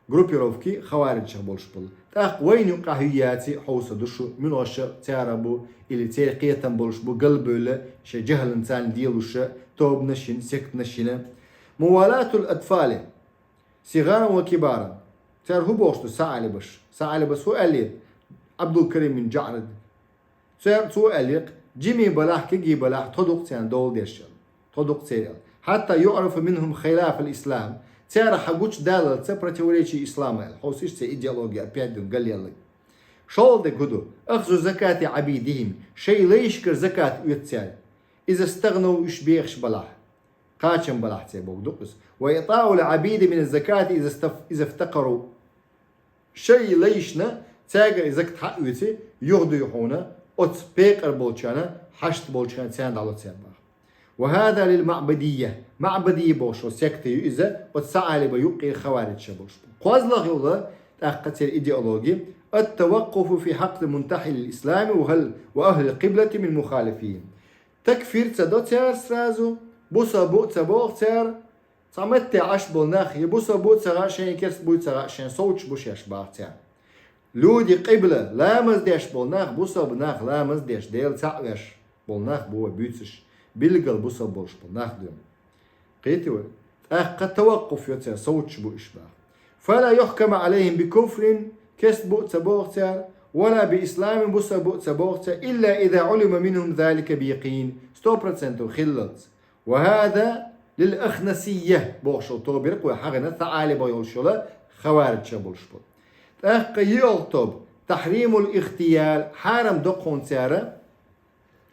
группировки хавариджех болуш болу. ТӀаккха вайна юккъехь юьйций хьовса ду шу, муьлхаша цара бу, или церан кхетам болуш бу, галбевлла, шайн жахӀалан царна лелош, тобанаш йина, сектанаш йина. موالات الأطفال صغارا وكبارا. Цара хӀун бохуш ду саӀалибаш? СаӀалибас хӀун аьллера? Абдулкарим бин ДжаӀрад. Цо, цо аьллера, жимий балахь, кегий балахь, тхо ду-кх царна дола деш аьлла. Тхо ду-кх церан аьлла. حتى يعرف منهم خلاف الإسلام. Цара хьан гучудаллалца противоречие ислама аьлла. Хьовсийша церан идеология опять ду галъелларг. ШолгӀа дерг хӀун ду? أخذ زكاة عبيدهم. Шайн лайшкара закат оьцу цара. إذا استغنوا, уьш бехаш балахь. Кхачам балахь церан бохург ду-кх иза. وإعطاء العبيد من الزكاة إذا استف-، إذا افتقروا. Шайн лайшна цаьргара и закат хьаоьций, юхадуьйхьуна оцу пекъар болчарна, хьашт болчарна царна дӀало церан боху. وهذا للمعبدية. МаӀбадийя бохуш секта ю иза, оцу саӀалиба юккъера хавариджаша болуш бу. КхозлагӀа йолу тӀаккха церан идеология: التوقف في حقد منتحل الإسلام وهل-، وأهل القبلة من مخالفيهم. Такфир ца до цара сразу, бусалба бу ца боху цара, цхьа метте Ӏаш болу нах, я бусалба бу ца хаьа шайн, керста буй ца хаьа шайн, совцуш бу шаьш боху цара. Люди къибла, ламаз деш болу нах, бусалба нах ламаз деш, Дела цхьаъ веш болу нах бу вай буьйцуш, билггал бусалба болуш болу нах ду. Кхетий вай? ТӀаккха таваккъуф йо цара, совцуш бу уьш боху. فلا يحكم عليهم بكفر, керста бу ца боху цара, ولا بإسلام, бусалба бу ца боху цара, إلا إذا علم منهم ذلك بيقين, сто процентов хиллалц. وهذا للأخنسية бохуш йолу тоба яра-кх вай хьахийна, саӀалиба йолуш йолу хавариджаша болуш болу. ТӀаккха йоьалгӀа тоба, تحريم الاغتيال, хьарам до-кх хьуна цара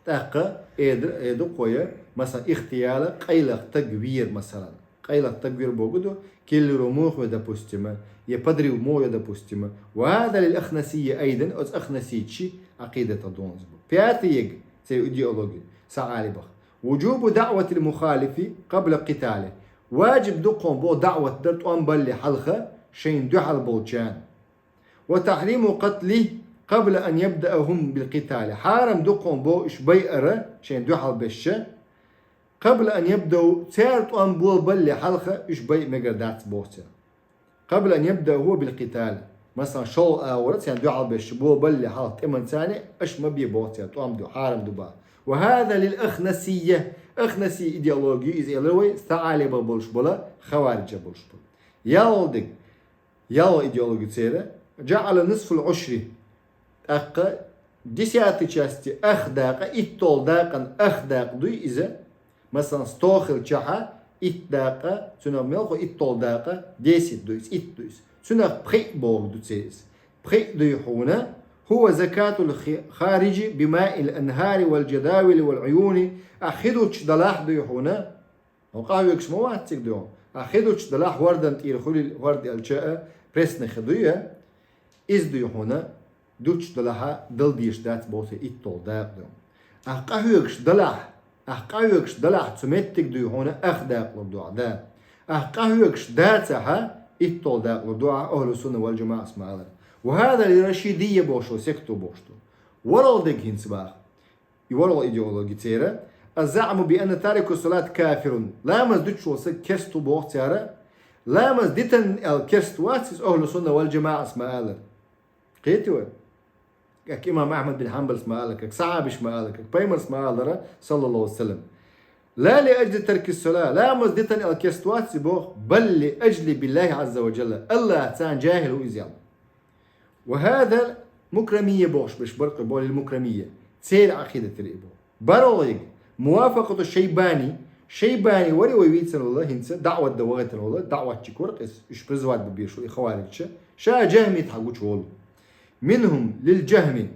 ТӀаккха эда, эда кхоя, масалан, ихтияла къайлах таг вер, масалан. Къайлах таг вер богу ду, киллеру мохве, допустим, е подрив мохве, допустим. Ва хада лил ахнасия айдан, оц ахнасийчи акъидата донз бу. Пятый ег, цей идеология, са алибах. Вуджубу даъватил мухалифи къабла къитали. Ваджиб дукхун бо даъват дар тӀом балли хьалха шайн дуьхьал болчан. Ва тахриму къатли къабла ан ябдаахум бил къитали. Хьарам дукхун бо уьш байара шайн дуьхьал бешша. Къабла ан ябдау, цар тӀом болбалли хьалха уьш бай мегар дац бохця. Къабла ан ябдаа хӀува бил къитали. Масалан, шол агӀора царна дуьхьал бешша болбалли хьалха тӀеман царна, аш ма бе бохця, тӀом ду, хьарам ду ба. Ва хада лил ахнасия. Ахнаси идеология из элар вай, саалиба болуш бола, хавариджа болуш бола. Ялдиг, ял идеологи цера, джа'ала нисфул ушри. ТӀаккха десятой части ах дакъа, иттол дакъан ах дакъа дуй иза. Масалан, сто хилчахьа, ит дакъа, цунах мелхо иттол дакъа, десять дуй, ит дуй. Цунах пхиъ богу ду церис. Пхиъ дуй хьуна, хӀува закатул хи-, хариджи бимаил анхари вал джадавили вал уюни, а хидуч далахь дуй хьуна, Хьо къахьоьгуш ма вац цига дуьхьа. А хи дучу далахь хӀордан тӀера хуьлил хӀорда аьлча а, пресна хи дуй а, из дуй хьуна, дучу далахьа дала дезаш дац боху иттол дакъа дуьхьа. А къахьоьгуш далахь, а къахьоьгуш далахь цу меттиг дуй хьуна ах дакъа лур дуьхьа да. А къахьоьгуш дацахьа, иттол дакъа лур дуьхьа ахьлу сунна вал джамаъас ма алар. Ва хада ли рашидия бохуш, секто бохуш ду. ВоргӀал дег хӀинца баха. И воргӀал идеологи цера, аззаъму би анна тарику салат кафирун. Ламаз дуьтуш волу саг керст ву боху цара. Ламаз дитан аьлла керст вац иза, ахьлу сунна вал джамаъас ма алар. Кхетий вай? Как имам Ахьмад бин Хьанбалс ма алар, как сахьабиш ма алар, как пайхамарс ма алара, саллаллаху алейхи ва саллям. Ла ли аджли тарки сала, ламаз дитан аьлла керст вац иза боху, бал ли аджли биллахи азза ва джалла. Аллах царна джахил ву иза аьлла. Ва хада мукрамия бохуш берш баркъи болил мукрамия. Церан Ӏакъидатира и бо. БаргӀалгӀиг, мувафакъату Шайбани, Шайбани вари вай вийцина вала хӀинца, даъват дан вахийтина вала, даъватчик вара къис, уьш призвать бу бешу и хаваригча, ша джахмит хьагучу волу. Минхум лил джахми.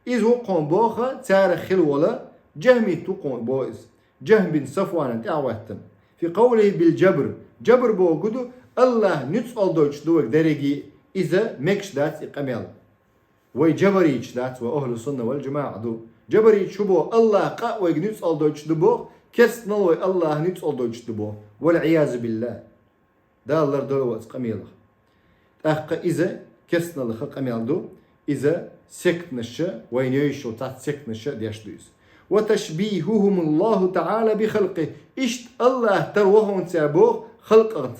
Из вукхун боха, цара хила вала, джахмит вукхун бо из. Джахм бин Сафванан тӀаьхьахӀоьттина. Фи къавлихи бил джабр. Джабр боху ду, Аллах нуьцкъал дойтуш ду вайга дерриге, иза мегаш дац и къамел. Вай джабарийча дац, вай ахьлу сунна вал джамаъа ду. Джабарийча шу боху, Аллах къа а вайга нуьцкъал дойтуш ду боху, керстанал вай Аллах нуьцкъал дойтуш ду боху. Вал Ӏиязу биллах. Дала лардойла вай оцу къамелах. ТӀаккха иза керстаналлаха къамел ду, иза сектнаша, вайна йойшал цхьацца сектнаша деш ду иза. Ва ташбихухумуллаху та'ала би халкъи. Иштта Аллах тар вахунца боху халкъах.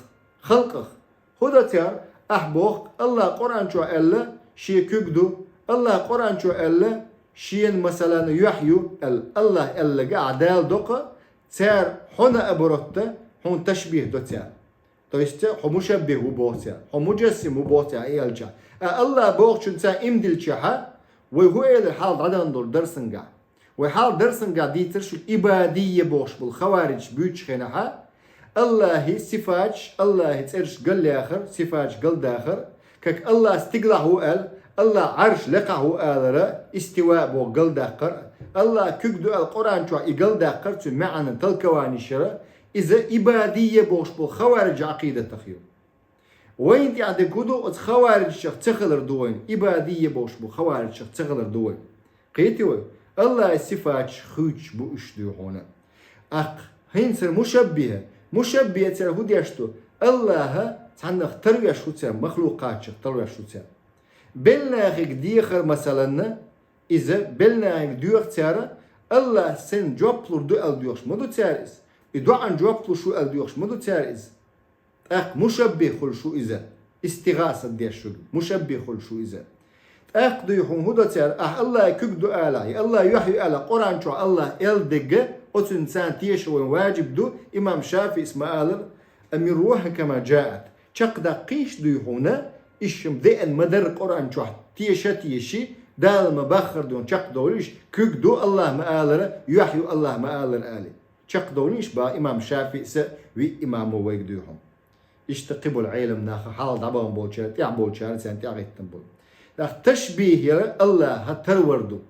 Халкъах. ХӀун до цара? Ахь боху, Аллах Къуръан чохь аьлла, шен куьг ду. Аллах Къуръан чохь аьлла, шена масалана юьхь ю аьлла. Аллах аьллага ахь Дала доккха, цара хьуна оборотта, хьуна ташбих до цара. То есть, хьо мушаббих ву боху цара, хьо муджассим ву боху цара, и аьлча. А Аллах бохучун цара им дилчахьа, вай хӀу элира хьал дӀадахана долу дарсангахь? Вай хьал дарсангахь дийцар шу ибадийя бохуш болу хаваридж буьйцучу хенахьа, Аллахи сифаташ, Аллахи цӀераш галлехар, сифаташ галдахар, как Аллах стиглахь ву аьлла, Аллах Ӏарш лекхахь ву алара, истива боху галдаккхар, Аллах куьг ду аьлла Къуръан чохь и галдаккхар, цуьнан маьӀна толкованешара, иза ибадийя бохуш болу хавариджа Ӏакъидатах ю. Вайна тӀехь дерг хӀун ду, оцу хавариджашах ца хилар ду вайна, ибадийя бохуш болу хавариджашах ца хилар ду вайна. Кхетий вай? Аллахьан сифаташ хуьйцуш бу уьш дуй хьуна. Аккха, хӀинца мушаббиха. Мушаббиха цара хӀун деш ду? Аллахьа цхьаннах тарвеш ву цара, махлукъатчех тарвеш ву цара. Белнахиг дехар, масаланна, иза белнахиг доьху цара, Аллахь сайна жоп лур ду аьлла доьхуш ма ду цара иза. И доӀан жоп луш ву аьлла доьхуш ма ду цара иза. ТӀаккха мушаббих хуьлуш ву иза, истигӀаса деш ву, мушаббих хуьлуш ву иза. ТӀаккха дуй хьуна хӀун до цара, ахь Аллахьан куьг ду алахь, я Аллахь юьхь ю алахь, Къуръан чохь Аллахь аьлла дерг, оцунна царна теша вайн ваджиб ду, имам ШафиӀис ма алара, амирруха кама джаат. Чекхдаккхийша дуй хьуна, иштта деана ма-дарра Къуръан чохь теша а теший, Дала ма баххара дуй хьуна чекхдовлийша, куьг ду Аллахь ма алара, юьхь ю Аллахь ма алара али. Чекхдовлийша баха имам ШафиӀса виъ имамо вайга дуй хьуна. Иштта кхиболу Ӏелам наха хьалха дӀабахана болчара, тӀехь болчара, царна тӀаьхьахӀиттина болу. ТӀаккха ташбих яра Аллахьа тарвар ду.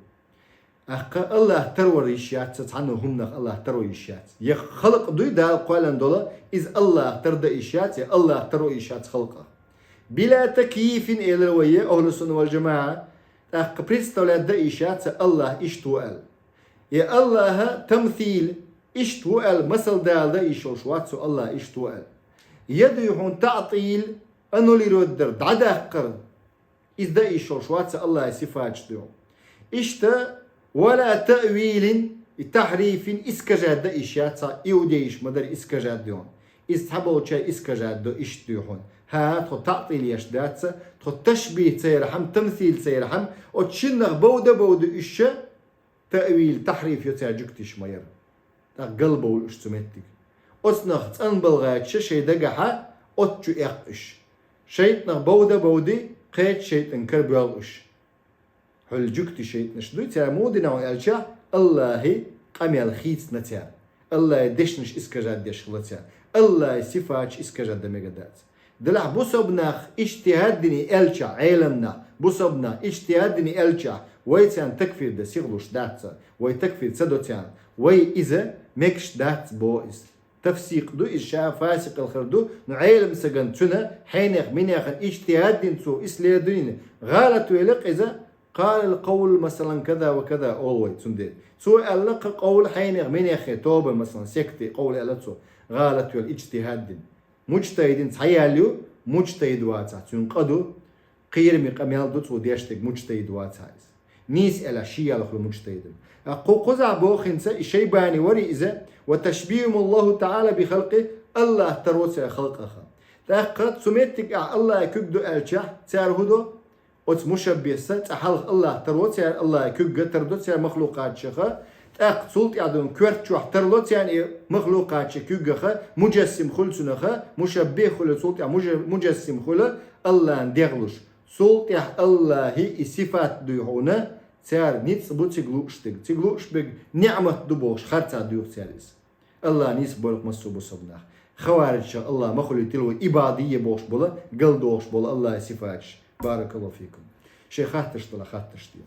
ТӀаккха Аллахь тарвар йиш яц цхьанна хӀуманах, Аллахь таро йиш яц. Я халкъ дуй Дала кхоьллина долу, иза Аллахь тар дан йиш яц, я Аллахь таро йиш яц халкъах. Била такйифин элира вай, я ахлу сунна вал жамаӀа, тӀаккха представлять дан йиш яц Аллахь иштта ву аьлла. Я Аллахьа тамсил, иштта ву аьлла, масал дала дан йиш йолуш вац цо Аллахь иштта ву аьлла. Я дуй хьуна таътил, аннулировать дар, дӀадаккхар, иза дан йиш йолуш вац Аллахьа сифаташ дуй хьуна. Иштта, вала таъвилин, и тахьрифин, искажать дан йиш яц, иудейш ма-дарра искажать дуй хьуна. Иза цхьаболчара искажать до иштта дуй хьуна. ХӀа, тхо таътил еш дац, тхо ташбихь ца ярхьама, тамсил ца ярхьама, оцу шиннах бовда-бовда уьш, таъвил, тахьриф йо цара жуьгтиш ма яра. ТӀаккха галбовлу уьш цу меттиг. Оцунах цӀанбала гӀерташ шайн дагахьа оццу чу эккха уьш. ШайтӀанах бовда-бовди, кхечу шайтӀан кара боьлху уьш. Хьуьлла жуьгти шайтӀанаш дуй, цара муха дина хьуна аьлча, Аллахьи къамел хийцина цара. Аллахьи дешнаш искажать деш хилла цара. Аллахьи сифаташ искажать дан мега дац. Делахь бусалба нах иджтихӀад дина аьлча, Ӏелам нах, бусалба нах иджтихӀад дина аьлча, вай царна такфир дан сихлуш дац, вай такфир ца до царна, вай иза мегаш дац бо иза. Тафсикъ ду иза, ша фасикъ хир ду, но Ӏелам саган цуьнан хьенех-минехана иджтихӀад дина цо, исследование, гӀалат велла иза, къалал къавл, масалан, каза ва каза олу вай цундела. Цо аьлла кхин къавл хьенех-минехе тоба, масалан, секте къавл аьлла цо, гӀалат велла иджтихӀад дина. Муджтахьидин цхьа ял ю, муджтахьид вацахь, цуьнан къа ду, кхераме къамел ду цо деш дерг, муджтахьид вацахь иза. Нийса аьлча, ши ял хуьлу муджтахьидана. Кху кхузахь боху хӀинца и Шайбани вари иза, ва ташбихухумуллаху таӀала би халкъи, Аллахь таро цара халкъах. ТӀаккха цу меттигехь Аллахьи куьг ду аьлчахь, цара хӀун до? Оцу мушаббихьаша цкъа хьалха Аллахь таро цара, Аллахьи куьг а тардо цара махлукъаташха, тӀаккха цул тӀаьхьа дуьйна коьрта чохь тарло царна и махлукъаташ куьгах, муджассим хуьлу цунах, мушаббихь хуьлу, цул тӀаьхьа мужа-, муджассим хуьлу Аллахьна дегӀлуш. Цул тӀаьхьа Аллахьи и сифат дуй хьуна, цара ницкъ бу цига лууш дерг, цига лууш берг ниӀмат ду бохуш, харцахь дуьйху цара иза. Аллахь нийса бойла массо а бусалба нах. Хавариджех Аллахь ма хуьлийтийла вай, ибадийя бохуш болу, галдохуш болу Аллахьи сифаташ. Баракаллаху фикум. Шайн хаттарш дала хаттарш де.